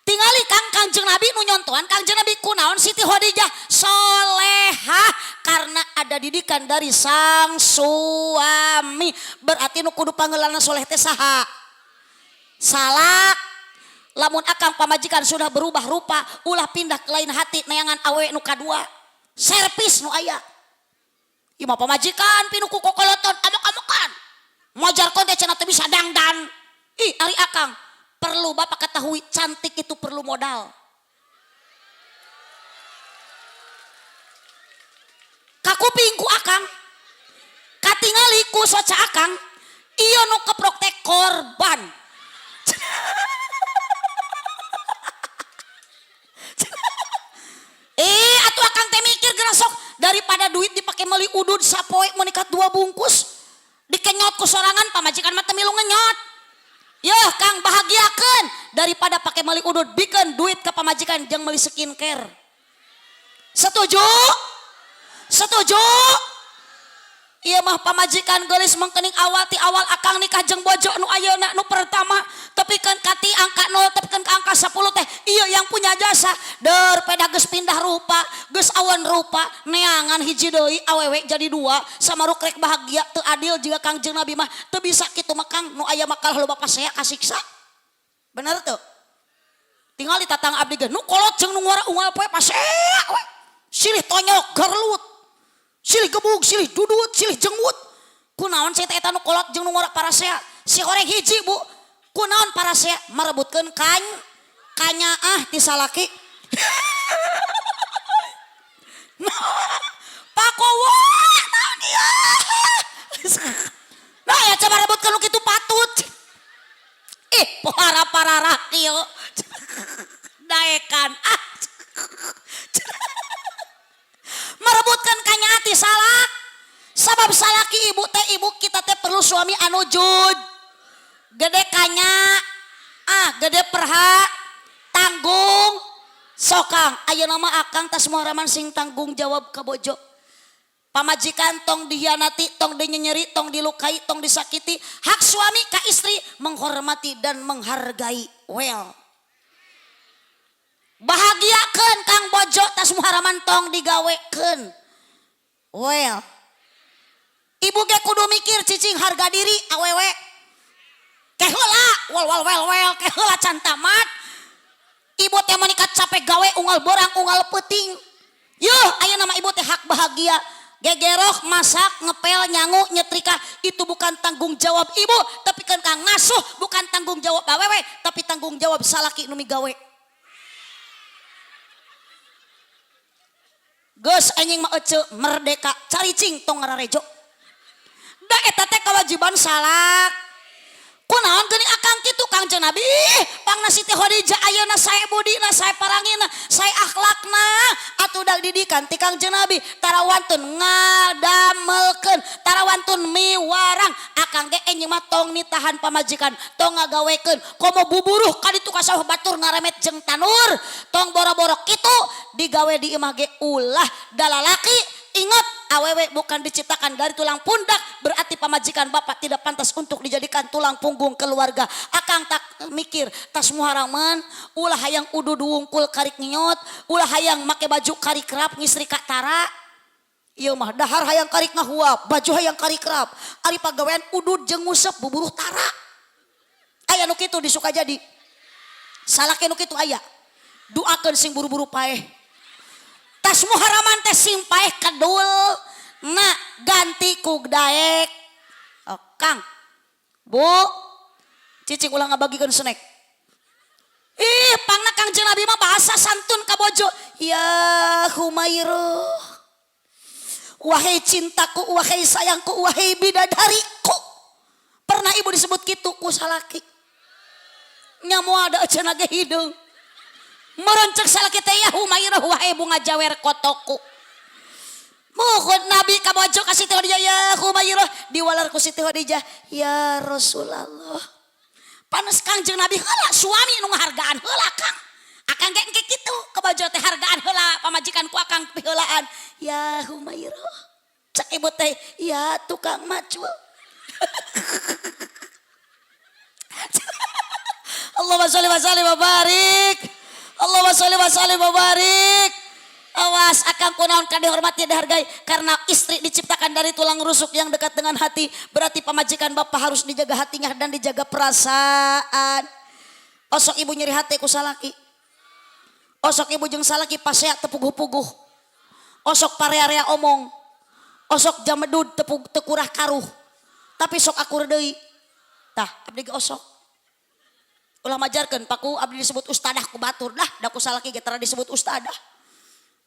Tingali Kang Kangjeng Nabi nu nyontohan Kangjeng Nabi kunaon Siti Khadijah solehah karena ada didikan dari sang suami. Berarti nu kudu pangeulana soleh teh saha? Salak. Lamun akang pamajikan sudah berubah rupa, ulah pindah ke lain hati neangan awewe nu kadua. Servis nu aya. Ieu mah pamajikan pinu ku kokoloton amok-amokan. Majarkeun teh cenah teu bisa dangdan. Ih ari akang perlu bapak ketahui cantik itu perlu modal. Kakuping ku akang, katingali ku soca akang, ieu nu keprok teh korban. Atuh akang teh mikir geura sok daripada duit dipake meuli udud sapoe meunikat 2 bungkus dikenyot ku sorangan pamajikan mah teu milu ngenyot. Yeuh Kang bahagiakeun daripada pake meuli udud bikeun duit ka pamajikan jeung meuli skincare. Setuju? Setuju? Ieu mah pamajikan geulis mengkening awal ti awal akang nikah jeung bojo nu ayeuna nu pertama tepikeun ka ti angka 0 tepikeun ka angka 10 teh ieu yang punya jasa daripada geus pindah rupa geus awan rupa neangan hiji deui awewe jadi 2 samaruk rek bahagia teu adil jiga Kangjeng Nabi mah teu bisa kitu mah Kang nu aya mah kalah loba pasea kasiksa. Bener teu? Tingali tatang abdi ge nu kolot jeung nu ngora unggal poe pasea we. Silih tonyok gerlut. Silih gebug, silih dudut, silih jenggut. Kunaon sih eta nu kolot jeung nu ngora parasea? Si horeng hiji Bu. Kunaon parasea merebutkeun kanyaah ti salaki. Pakowo naon ieu? Nah ya coba rebutkeun nu kitu patut. Ih, pohara pararah kieu. Daekan ah. Merebutkan kanyaah ti salak. Sabab salaki ibu teh ibu kita teh perlu suami anu jud. Gede kanya, ah gede perha, tanggung. Sokang, ayeuna mah akang tas muharaman sing tanggung jawab ka bojo. Pamajikan tong dihianati, tong dinyenyeri, tong dilukai, tong disakiti. Hak suami ka istri menghormati dan menghargai. Well. Bahagiakeun Kang Bojo tas Muharaman tong digawekeun. Well. Ibu ge kudu mikir cicing harga diri awewe. Ke heula wal wal wel wel ke heula can tamat. Ibu teh meuni capek gawe unggal borang unggal peuting. Yuh ayeuna mah ibu teh hak bahagia. Gegeroh masak ngepel nyangu nyetrika itu bukan tanggung jawab ibu, tapi kan kang ngasuh bukan tanggung jawab awewe, tapi tanggung jawab salaki nu migawe. Geus anjing mah ece merdeka caricing tong ngararejo. Da eta teh kewajiban salak. Kunaon geuning akang kitu Kangjeng Nabi? Pangna Siti Khadijah ayeuna sae budina, sae parangina, sae akhlakna atuh da didikan ti Kangjeng Nabi tara wantun ngadamelkeun, tara wantun miwarang. Akang ge enjing mah tong nitahan pamajikan, tong ngagawekeun, komo buburuh ka ditu ka sawah batur ngaremet jeung tanur, tong boro-boro kitu digawe di imah ge ulah dalalaki. Ingat, awewe bukan diciptakan dari tulang pundak, berarti pamajikan bapak tidak pantas untuk dijadikan tulang punggung keluarga. Akang tak mikir tas Muharaman, ulah hayang udud wungkul karik ngiot, ulah hayang make baju karik rap ngisri ka tara. Ieu mah dahar hayang karik ngahuap, baju hayang karik rap. Ari pagawean udud jeung ngusep buburuh tara. Aya nu kitu di Sukajadi. Salaki nu kitu aya. Doakeun sing buru-buru paeh. Tas Muharaman teh sing paeh kedul na ganti ku daek. Oh, Kang, Bu, cicing ulah ngabagikeun snack. Ih, pangna Kangjeng Nabi mah bahasa santun ka bojo. Ya Humairah, wahai cintaku, wahai sayangku, wahai bidadariku. Pernah ibu disebut kitu ku salaki. Nya moal da cenah ge hideung. Merencek salaki teh ya Humairah wahai bunga jawer kotoku. Muhun Nabi ka bojo ka Siti Khadijah ya Humairah diwalar ku Siti Khadijah ya Rasulullah. Panes Kangjeng Nabi heula suami nu ngahargaan heula Kang. Akang ge engke kitu ka bojo teh hargaan heula pamajikan ku akang piheulaan ya Humairah. Cek ibu teh ya tukang macul. Allahumma sholli wa sallim wa barik. Allahumma sholli wa sallim wa barik. Awas akang kunaon ka dihormati dihargai karena istri diciptakan dari tulang rusuk yang dekat dengan hati, berarti pamajikan bapak harus dijaga hatinya dan dijaga perasaan. Osok ibu nyeri hati ku salaki. Osok ibu jeung salaki pasea teu puguh-puguh. Osok parea-rea omong. Osok jamedud teu kurah karuh. Tapi sok akur deui. Tah abdi ge osok. Ulah majarkeun paku abdi disebut ustadah ku batur dah da ku salaki ge tara disebut ustadah.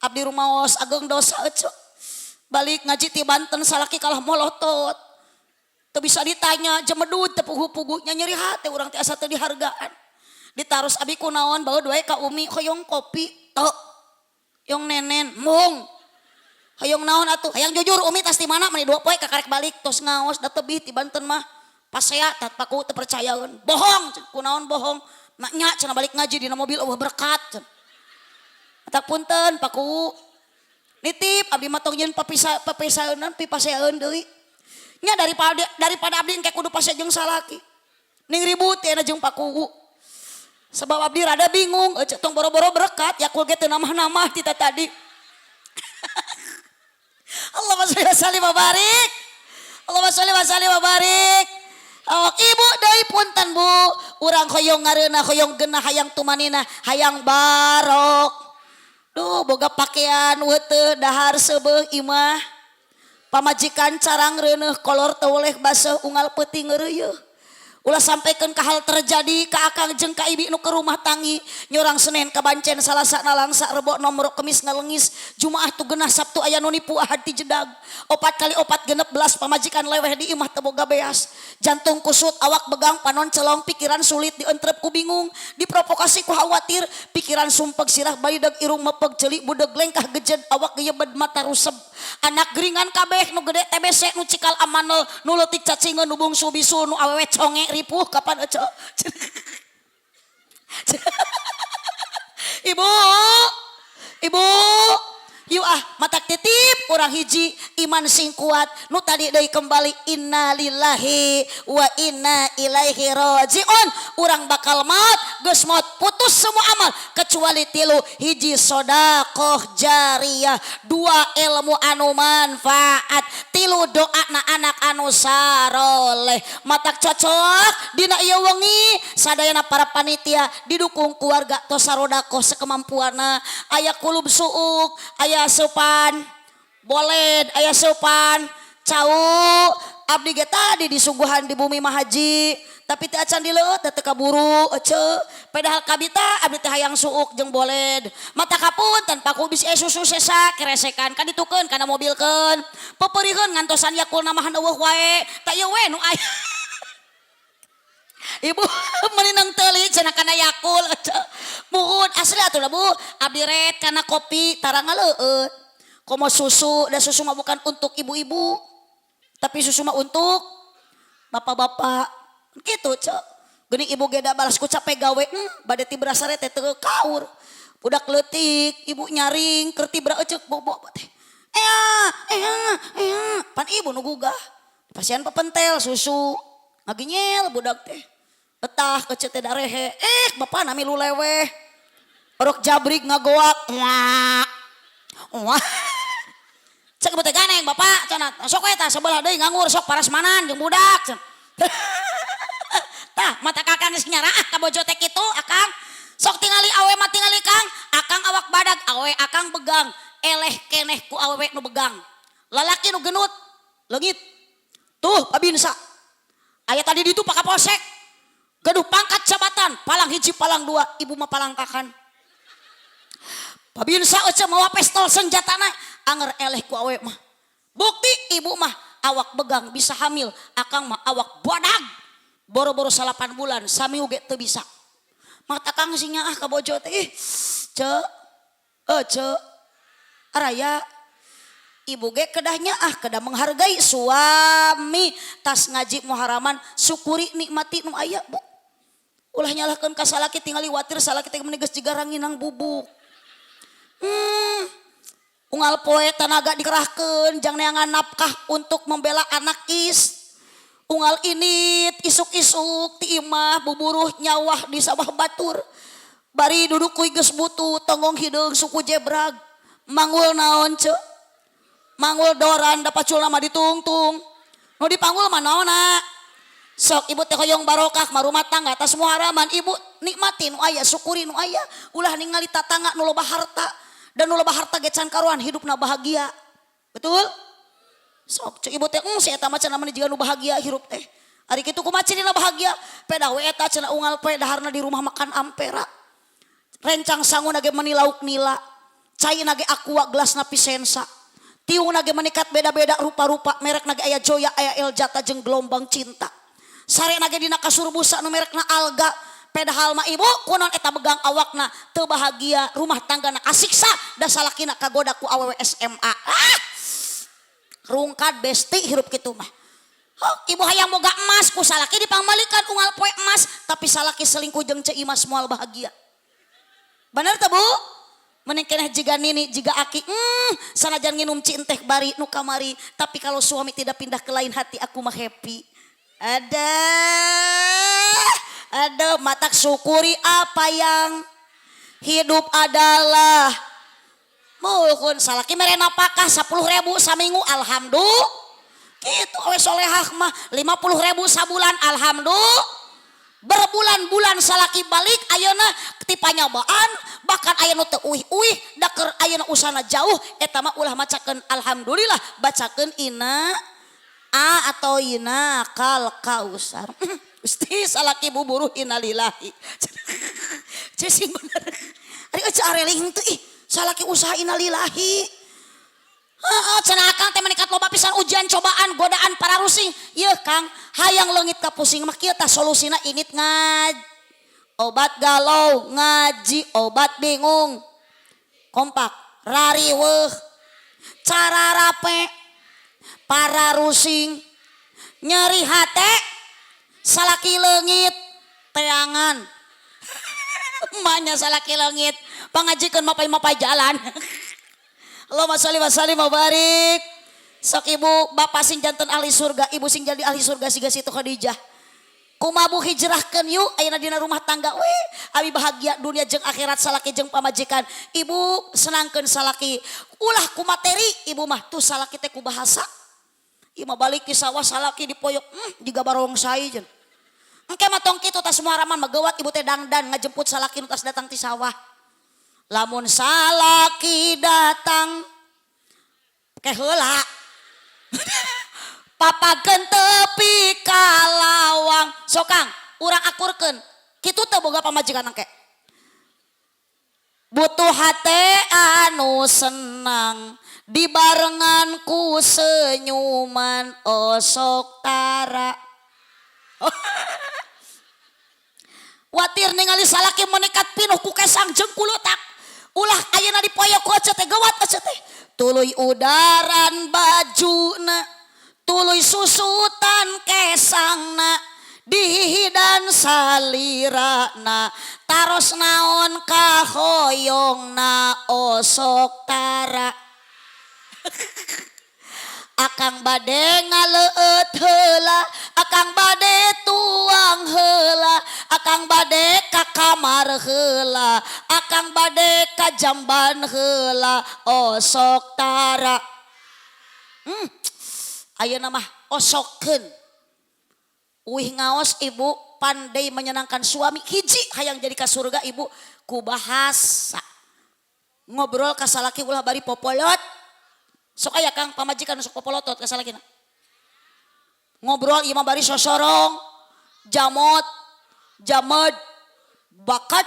Abdi rumaos ageng dosa ece. Balik ngaji ti Banten salaki kalah molotot. Teu bisa ditanya jemedud teu puguh-puguh nya nyeri hate urang teh asa teu dihargaan. Ditaros abi kunaon baeud wae ka umi hoyong kopi teu. Yong nenen mung. Hoyong naon atuh hayang jujur umi tas di mana meni 2 poe kakarek balik tos ngaos da tebih ti Banten mah. Pasea tat paku teu percayaeun. Bohong kunaon bohong. Nya cenah balik ngaji dina mobil eueuh berkat cenah. Tak punten paku nitip abdi mah tong nyeun papisaeunan pipaseeun deui. Nya daripada abdi engke kudu pase jeung salaki. Ning ribut teh jeung paku. Sebab abdi rada bingung ece tong boro-boro berkat yakul ge teu namah-namah ti tadi. Allahumma sholli wa sallim wa barik. Allahumma sholli wa sallim wa barik. Oh, ibu deui punten Bu, urang hoyong ngareunah hoyong genah hayang tumanina hayang barok. Duh boga pakaian weteu dahar seubeuh imah. Pamajikan carang reuneuh kolor teu weleh baseuh unggal peuting ngeureuyeuh. Ulah sampaikan ka hal terjadi ka akang jeung ka ibi nu ke rumah tangi nyorang Senin ka Bancen Salasa nalangsa Rebo nomor Kemis ngalengis Jumaah tu genah Sabtu aya nu nipu Ahad ti jedag 4 kali 4 16 pamajikan leweh di imah teu boga beas jantung kusut awak begang panon celong pikiran sulit dientrep ku bingung diprovokasi ku khawatir pikiran sumpeg sirah baideg irung mepeg ceuli budeg lengkah gejed awak geyebed mata ruseb anak geringan kabeh nu gede TBC nu cikal amanel nu leutik cacingeun nu bungsu bisu nu awewe conge ripuh kapan ece. Ibu, ibu, Yuk ah, matak titip urang hiji iman sing kuat nu tadi deui kembali, innalillahi wa inna ilaihi rajiun. Urang bakal maut, geus maut putus semua amal kecuali tilu: hiji, sodakoh jariyah, dua, ilmu anu manfaat, tilu, doa na anak anu saroleh. Matak cocok dina ieu wengi sadayana para panitia didukung keluarga tos sarodakoh sekemampuanna. Aya kulub suuk, aya seupan boled, aya seupan cau. Abdi ge tadi disuguhan di bumi Mahaji, tapi teu acan dileueut da teu kaburu ece. Padahal kabita abdi teh hayang suuk jeung boled. Mata kapunten, paku bisi susu sesa keresekan kan ditukeun kana mobilkeun, pepeurieun ngantosan Yakulna mah eueuh wae. Tak ieu we nu aya. Ibu meninang teuli cenah kana Yakul ece. Muhun asli atuh lah, Bu. Abdi ret kana kopi tara ngaleueut. Komo susu, da susu mah bukan untuk ibu-ibu, tapi susu mah untuk bapak-bapak gitu, cek. Geuning ibu ge da balas ku capek gawe, bade tibra sare teh teu kaur. Budak leutik, ibu nyaring keur tibra eceuk bobo teh. Ea, ea, ea, pan ibu nu gugah. Pasian pepentel susu, ngaginyel budak teh. Betah ece teh darehe, eh bapak nami lu leweh. Orok jabrik ngagoak, wah. Wah. Cek ibu teh, ganeng bapak cenah, sok we tah sebelah deui nganggur, sok parasmanan jeung budak cenah. Tah mata kakang geus nyaraah ka bojo teh kitu akang. Sok tingali awe mah, tingali Kang, akang awak badag, awe akang begang, eleh keneh ku awewe nu begang. Lalaki nu genut, leungit. Tuh pabinsa. Aya tadi ditu Pak Kapolsek. Gaduh pangkat jabatan, palang hiji palang dua, ibu mah palangkakan. Pabinsa ece mawa pistol senjatana, anger eleh ku awe mah. Bukti ibu mah awak begang bisa hamil, akang mah awak badag. Boro-boro 9 bulan, sami uge teu bisa. Mata akang sing nyaah ka bojo teh, ih, ce, eh ce, araya. Ibu ge kedah nyaah, kedah menghargai suami. Tas ngaji muharaman, syukuri nikmati nu aya, Bu. Ulah nyalahkeun ka salaki, tingali watir salaki teh meuni geus jiga ranginang bubuk. Unggal poe tenaga dikerahkeun jang neangan nafkah untuk membela anak is. Unggal init isuk-isuk ti imah buburuh nyawah di sawah batur. Bari duduk kuy geus butuh tonggong hideung suku jebrag. Manggul naon, ce? Manggul doran da paculna mah ditungtung. Nu dipanggul mah naonna? Sok ibu teh hoyong barokah mah rumah tangga tas muharaman, ibu nikmati nu aya, syukuri nu aya, ulah ningali tatangga nu loba harta, dan nu loba harta ge can karuan hidupna bahagia. Betul? Sok cek ibu teh, si eta mah cenah mah jiga nu bahagia hirup teh. Ari kitu kumaha cirina bahagia? Pedah we eta cenah unggal poe daharna di rumah makan Ampera. Rencang sangu ge meuni lauk nila. Cai ge Aqua, gelasna Vicenza. Tiung ge menikat beda-beda rupa-rupa, merek ge aya Joya, aya Eljata jeung Gelombang Cinta. Sare ge dina kasur busa nu merekna Alga. Padahal mah ibu kunaon eta begang awakna teu bahagia, rumah tanggana kasiksa da salakina kagoda ku awewe SMA. Ah! Rungkad besti hirup kitu mah. Oh, ibu hayang boga emas ku salaki dipangmalikan unggal poe emas, tapi salaki selingkuh jeung Ceu Imas moal bahagia. Bener teu, Bu? Mending keneh jiga nini, jiga aki, sanajan nginum cinteh bari nu kamari, tapi kalau suami tidak pindah ke lain hati, aku mah happy. Ada matak syukuri apa yang hidup adalah mohon salaki mere napakah 10.000 saminggu, alhamdulillah. Gitu awe solehah mah 50.000 sabulan, alhamdulillah. Berbulan-bulan salaki balik ayeuna ti panyabaan, bahkan aya nu teu uih-uih da keur ayeuna usana jauh. Eta mah ulah macakeun alhamdulillah, bacakeun ina a atau ina kal kausar. Gusti, salaki buburuh, innalillahi. Ceu sing bener. Ari eueuh areling teu ih salaki usaha, innalillahi. Heeh, cenah akang teh menikat loba pisan ujian, cobaan, godaan para rusing. Yeuh Kang, hayang leungit ka pusing mah kieu tah solusina, init ngaj. Obat galau ngaji, obat bingung. Kompak, rariweuh. Cara rape para rusing, nyeri hate, salaki leungit teangan. Emaknya salaki leungit, pangajikeun mapai-mapai jalan. Allahumma sholli wa sallim wa barik. Sok ibu, bapak sing janten ahli surga, ibu sing jadi ahli surga siga Siti Khadijah. Kumaha bu, hijrahkeun yuk ayeuna dina rumah tangga we. Abi bahagia dunia jeung akhirat, salaki jeung pamajikan. Ibu senangkeun salaki. Ulah ku materi ibu mah, tuh salaki teh ku bahasa. Ieu mah balik di sawah salaki dipoyok, jiga barongsai jeung. Engke mah tong kitu, tas Muharaman mah geuwat ibu teh dangdan ngajemput salaki nu tas datang ti sawah. Lamun salaki datang ke heula. Papageun tepi ka lawang. Sok Kang, urang akurkeun. Kitu teu boga pamajikan engke. Butuh hate anu senang dibarengan ku senyuman, osok tara. Watir ningali salaki menikat pinuh ku kesang jeung kulutak. Ulah ayeuna dipoyok ku ece teh, geuwat ece teh. Tuluy udaran bajuna, tuluy susutan kesangna, dihidan salirana, taros naon kahoyongna, osok tara. Akang bade ngaleueut heula, akang bade tuang heula, akang bade ka kamar heula, akang bade ka jamban heula, osok tara. Ayeuna mah osokkeun. Uih ngaos ibu pandai menyenangkan suami, hiji hayang jadi ka surga ibu ku bahasa. Ngobrol ka salaki ulah bari popolot. Sok aya Kang pamajikan sok popolotot ka salakina. Ngobrol ieu mah bari sosorong, jamot, jamed, bakat.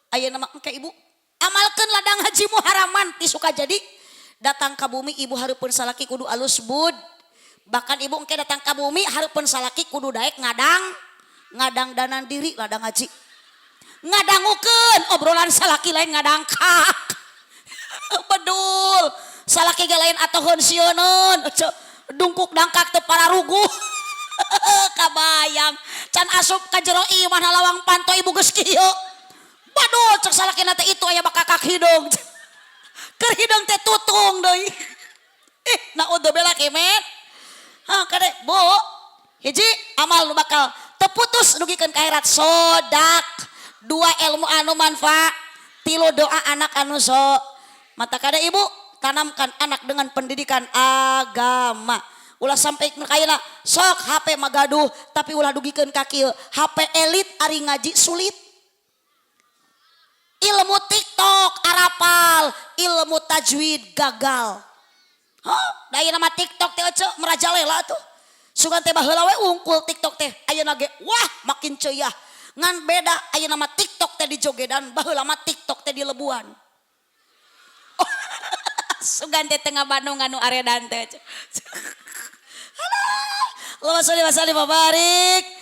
Ayeuna mah engke ibu amalkeun ladang haji Muharaman ti Sukajadi datang ka bumi, ibu hareupeun salaki kudu alus bud. Bahkan ibu engke datang ka bumi hareupeun salaki kudu daek ngadang ngadangdanan diri ladang haji. Ngadangukeun obrolan salaki, lain ngadangkak. Bedul. Salaki ge lain atoheun sieuneun. Dungkuk dangkak teu pararuguh. Kabayang can asup ka jero imah lawang panto ibu geus kieu. Badul cek salaki teh, itu aya bakakak hidung. Keur hidung teh tutung deui. Ih, naudzubillah kemet. Ha kade Bu, hiji amal nu bakal terputus dugikeun ka akhirat sodak, dua ilmu anu manfaat, tilu doa anak anu so. Mata kade ibu tanamkan anak dengan pendidikan agama. Ulah sampai kayana sok HP magaduh tapi ulah dugikeun ka kieu. HP elit ari ngaji sulit. Ilmu TikTok arapal, ilmu tajwid gagal. Hah, da nama TikTok teh ece merajalela tuh. Sugan teh baheula we unggul TikTok teh, ayeuna ge wah makin ceuah. Ngan beda ayeuna mah TikTok teh di jogedan, baheula mah TikTok teh di lebuan. Oh, sugan teh tengah Bandung anu aredan teh. Alah, Allahumma sholli wa sallim wa barik.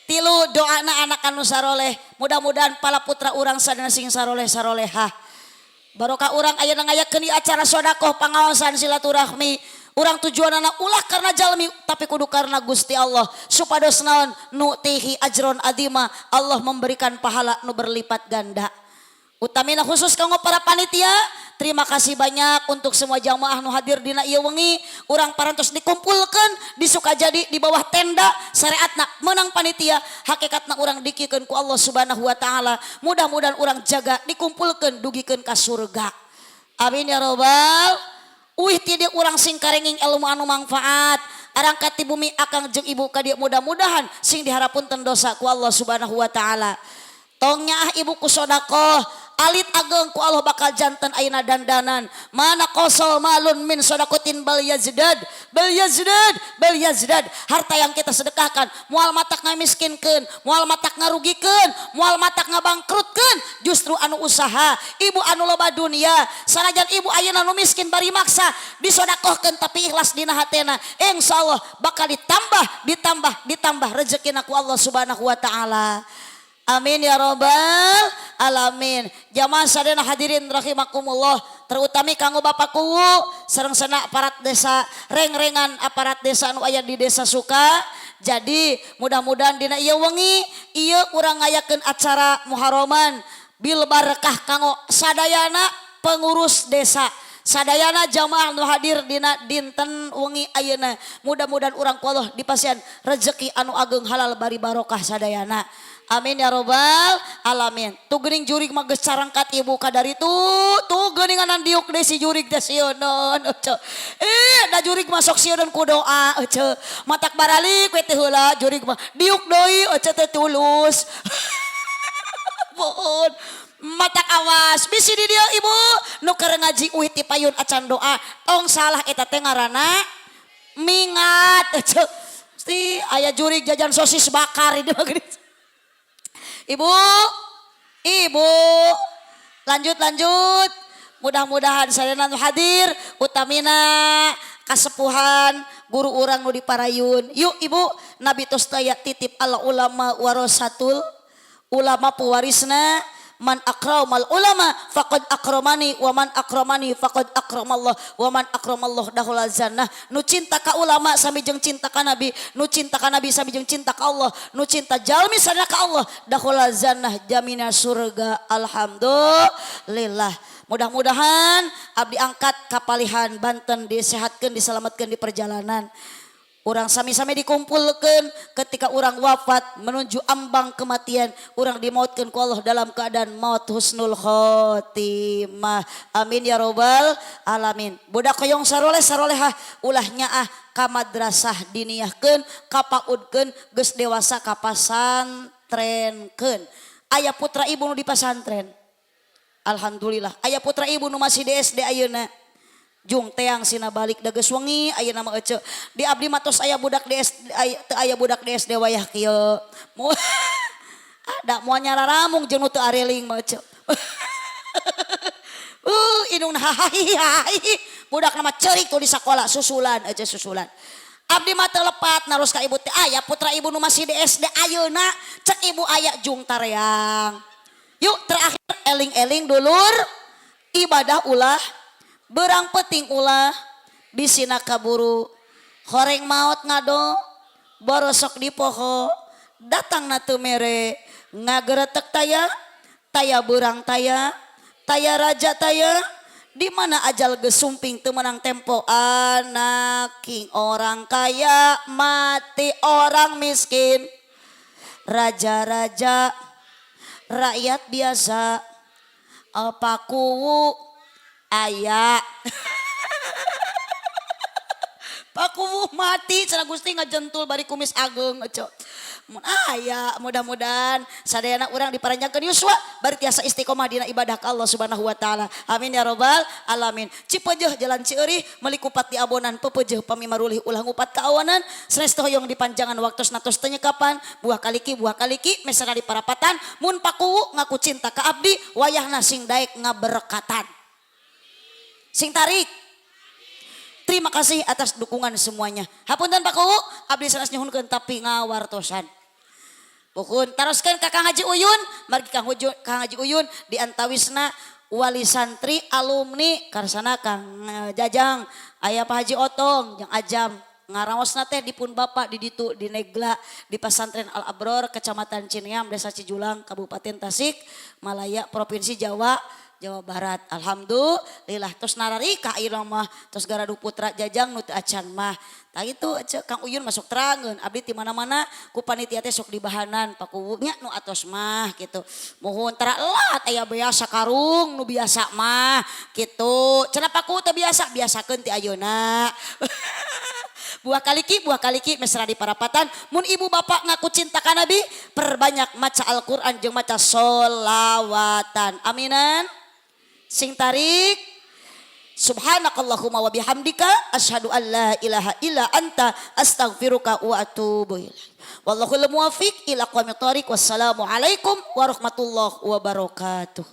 Tilu doana anak anu saroleh. Mudah-mudahan pala putra urang sadayana sing saroleh sarolehah. Barokah urang ayeuna ngayakeun acara sodakoh, pangaosan, silaturahmi. Urang tujuanana ulah karena jalmi tapi kudu karena Gusti Allah. Supados naon, nu'tihi ajron adima, Allah memberikan pahala nu berlipat ganda. Utamina khusus kanggo para panitia, terima kasih banyak untuk semua jamaah nu hadir dina ieu wengi. Urang parantos dikumpulkeun di Sukajadi di bawah tenda, syariatna menang panitia, hakikatna urang dikikeun ku Allah Subhanahu wa taala. Mudah-mudahan urang jaga dikumpulkeun dugikeun ka surga. Amin ya robbal. Uih ti dieu urang sing karenging ilmu anu manfaat. Arangkat ti bumi akang jeung ibu ka dieu mudah-mudahan sing diharapunten dosa ku Allah Subhanahu wa taala. Tong nyaah ibu ku sodakoh, alit ageng ku Allah bakal janten ayeuna dandanan. Mana qosol malun min sodakotin bal yazdad bal yazdad bal yazdad. Harta yang kita sedekahkan moal matak ngamiskinkeun, moal matak ngarugikeun, moal matak ngabangkrutkeun, justru anu usaha ibu anu loba dunia, sanajan ibu ayeuna nu miskin bari maksa disodakohkeun tapi ikhlas dina hatena, insyaallah bakal ditambah ditambah ditambah rezekina ku Allah Subhanahu wa taala. Amin ya robbal alamin. Jamaah sadayana hadirin rahimakumullah, terutami kanggo Bapak Kuwu sareng sana aparat desa, reng-rengan aparat desa anu aya di desa Suka. Jadi mudah-mudahan dina ieu wengi ieu urang ngayakeun acara Muharraman bil barakah kanggo sadayana pengurus desa. Sadayana jamaah nu hadir dina dinten wengi ayeuna, mudah-mudahan urang ku Allah dipasihan rezeki anu ageng, halal bari barokah sadayana. Amin ya robbal alamin. Tuh geuning jurig mah geus carangkat ibu kadaritu. Tuh geuninganan diuk deui si jurig teh, sieun ece. Eh, da jurig mah sok sieun ku doa ece. Matak baralik we teh heula jurig mah. Diuk deui ece teh tulus. Mohon matak awas bisi di dieu ibu nu keur ngaji uih ti payun acan doa, tong salah, eta teh ngaranna mingat ece. Ti aya jurig jajan sosis bakar di mah. Ibu, ibu, lanjut lanjut. Mudah-mudahan sadayana nu hadir, utamina kasepuhan guru urang nu diparayun. Yuk ibu, Nabi tos taya titip al ulama warasatul ulama, pewarisna. Man akramal ulama faqad akramani, wa man akramani faqad akramallah, wa man akramallah dakhala jannah. Nu cinta ka ulama sami jeung cinta ka nabi, nu cinta ka nabi sami jeung cinta ka Allah, nu cinta jalmi sana ka Allah dakhala jannah, jaminan surga. Alhamdulillah. Mudah-mudahan abdi angkat kapalihan Banten disehatkeun, diselamatkeun di perjalanan. Urang sami-sami dikumpulkan ketika urang wafat menuju ambang kematian. Urang dimautkan ku Allah dalam keadaan maut husnul khotimah. Amin ya robbal alamin. Budak koyong saroleh sarolehah, ulah nyaah ka madrasah diniyahkeun, ka PAUDkeun, geus dewasa ka pasantrenkeun. Aya putra ibu nu di pasantren. Alhamdulillah. Aya putra ibu nu masih di SD ayeuna. Jung teang sina balik, da geus wengi ayeuna mah ece. Di abdi mah tos aya budak di SD, aya, teu aya budak di SD wayah kieu. Ada moal nyararamung jeung nu teu areling mah ece. Indung hahahi, budak nama ceurik tuh di sekolah susulan ece, susulan. Abdi mah teu lepat naros ka ibu teh, aya putra ibu nu masih di SD ayeuna, cek ibu aya, jung tareang. Yuk, terakhir, eling-eling dulur, ibadah ulah berang peting, ulah bisina kaburu. Horeng maot ngado borosok di poho, datang na teu mere, ngageretek taya taya, berang taya taya, raja taya. Di mana ajal geus sumping teu meunang tempo. Anaking orang kaya mati orang miskin, raja-raja rakyat biasa, apa kuwu aya. Pakuwu mati cenah Gusti ngajentul bari kumis ageng ece. Mun aya, mudah-mudahan sadayana urang diparanjangkeun yuswa bari tiasa istiqomah dina ibadah ka Allah Subhanahu wa taala. Amin ya robbal alamin. Cipeujeuh jalan Cieurih meuli kupat di abonan, pepeujeuh pami marulih ulah ngupat ka awanan. Sanes teh hoyong dipanjangan waktosna, tos teu nyekapan. Buah kaliki, buah kaliki, mesana di parapatan. Mun pakuwu ngaku cinta ka abdi, wayahna sing daek ngaberkatan. Sing tarik. Terima kasih atas dukungan semuanya. Hapunten Pak Kuwu, abdi sanes nyuhunkeun tapi ngawartosan. Pukun taroskeun ka Kang Haji Uyun, margi Kang Uyun, Kang Haji Uyun di antawisna wali santri alumni karsana Kang Jajang, aya Pak Haji Otong jeung Ajam ngaraosna teh dipun bapak di ditu di Negla, di Pasantren Al Abror, Kecamatan Cineam, Desa Cijulang, Kabupaten Tasik Malaya, Provinsi Jawa Jawa Barat. Alhamdulillah tos nararika ieu mah, tos garadu putra Jajang nu teu acan mah. Tah itu cek Kang Uyun masuk terangeun abdi ti mana-mana ku panitia teh sok dibahanan Pakuwu nya nu atos mah gitu. Muhun tara elat aya biasa karung nu biasa mah gitu. Cenah Pakuwu teu biasa, biasakeun ti ayeuna. Buah kaliki, buah kaliki, mesra di parapatan. Mun ibu bapak ngaku cinta ka Nabi, perbanyak maca Al-Quran jeung maca solawatan. Aminan. Sing tarik. Subhanakallahumma wa bihamdika asyhadu an la ilaha illa anta astaghfiruka wa atubu ilaik. Wallahul muwaffiq ila aqwamit thoriq. Wassalamualaikum warahmatullahi wabarakatuh.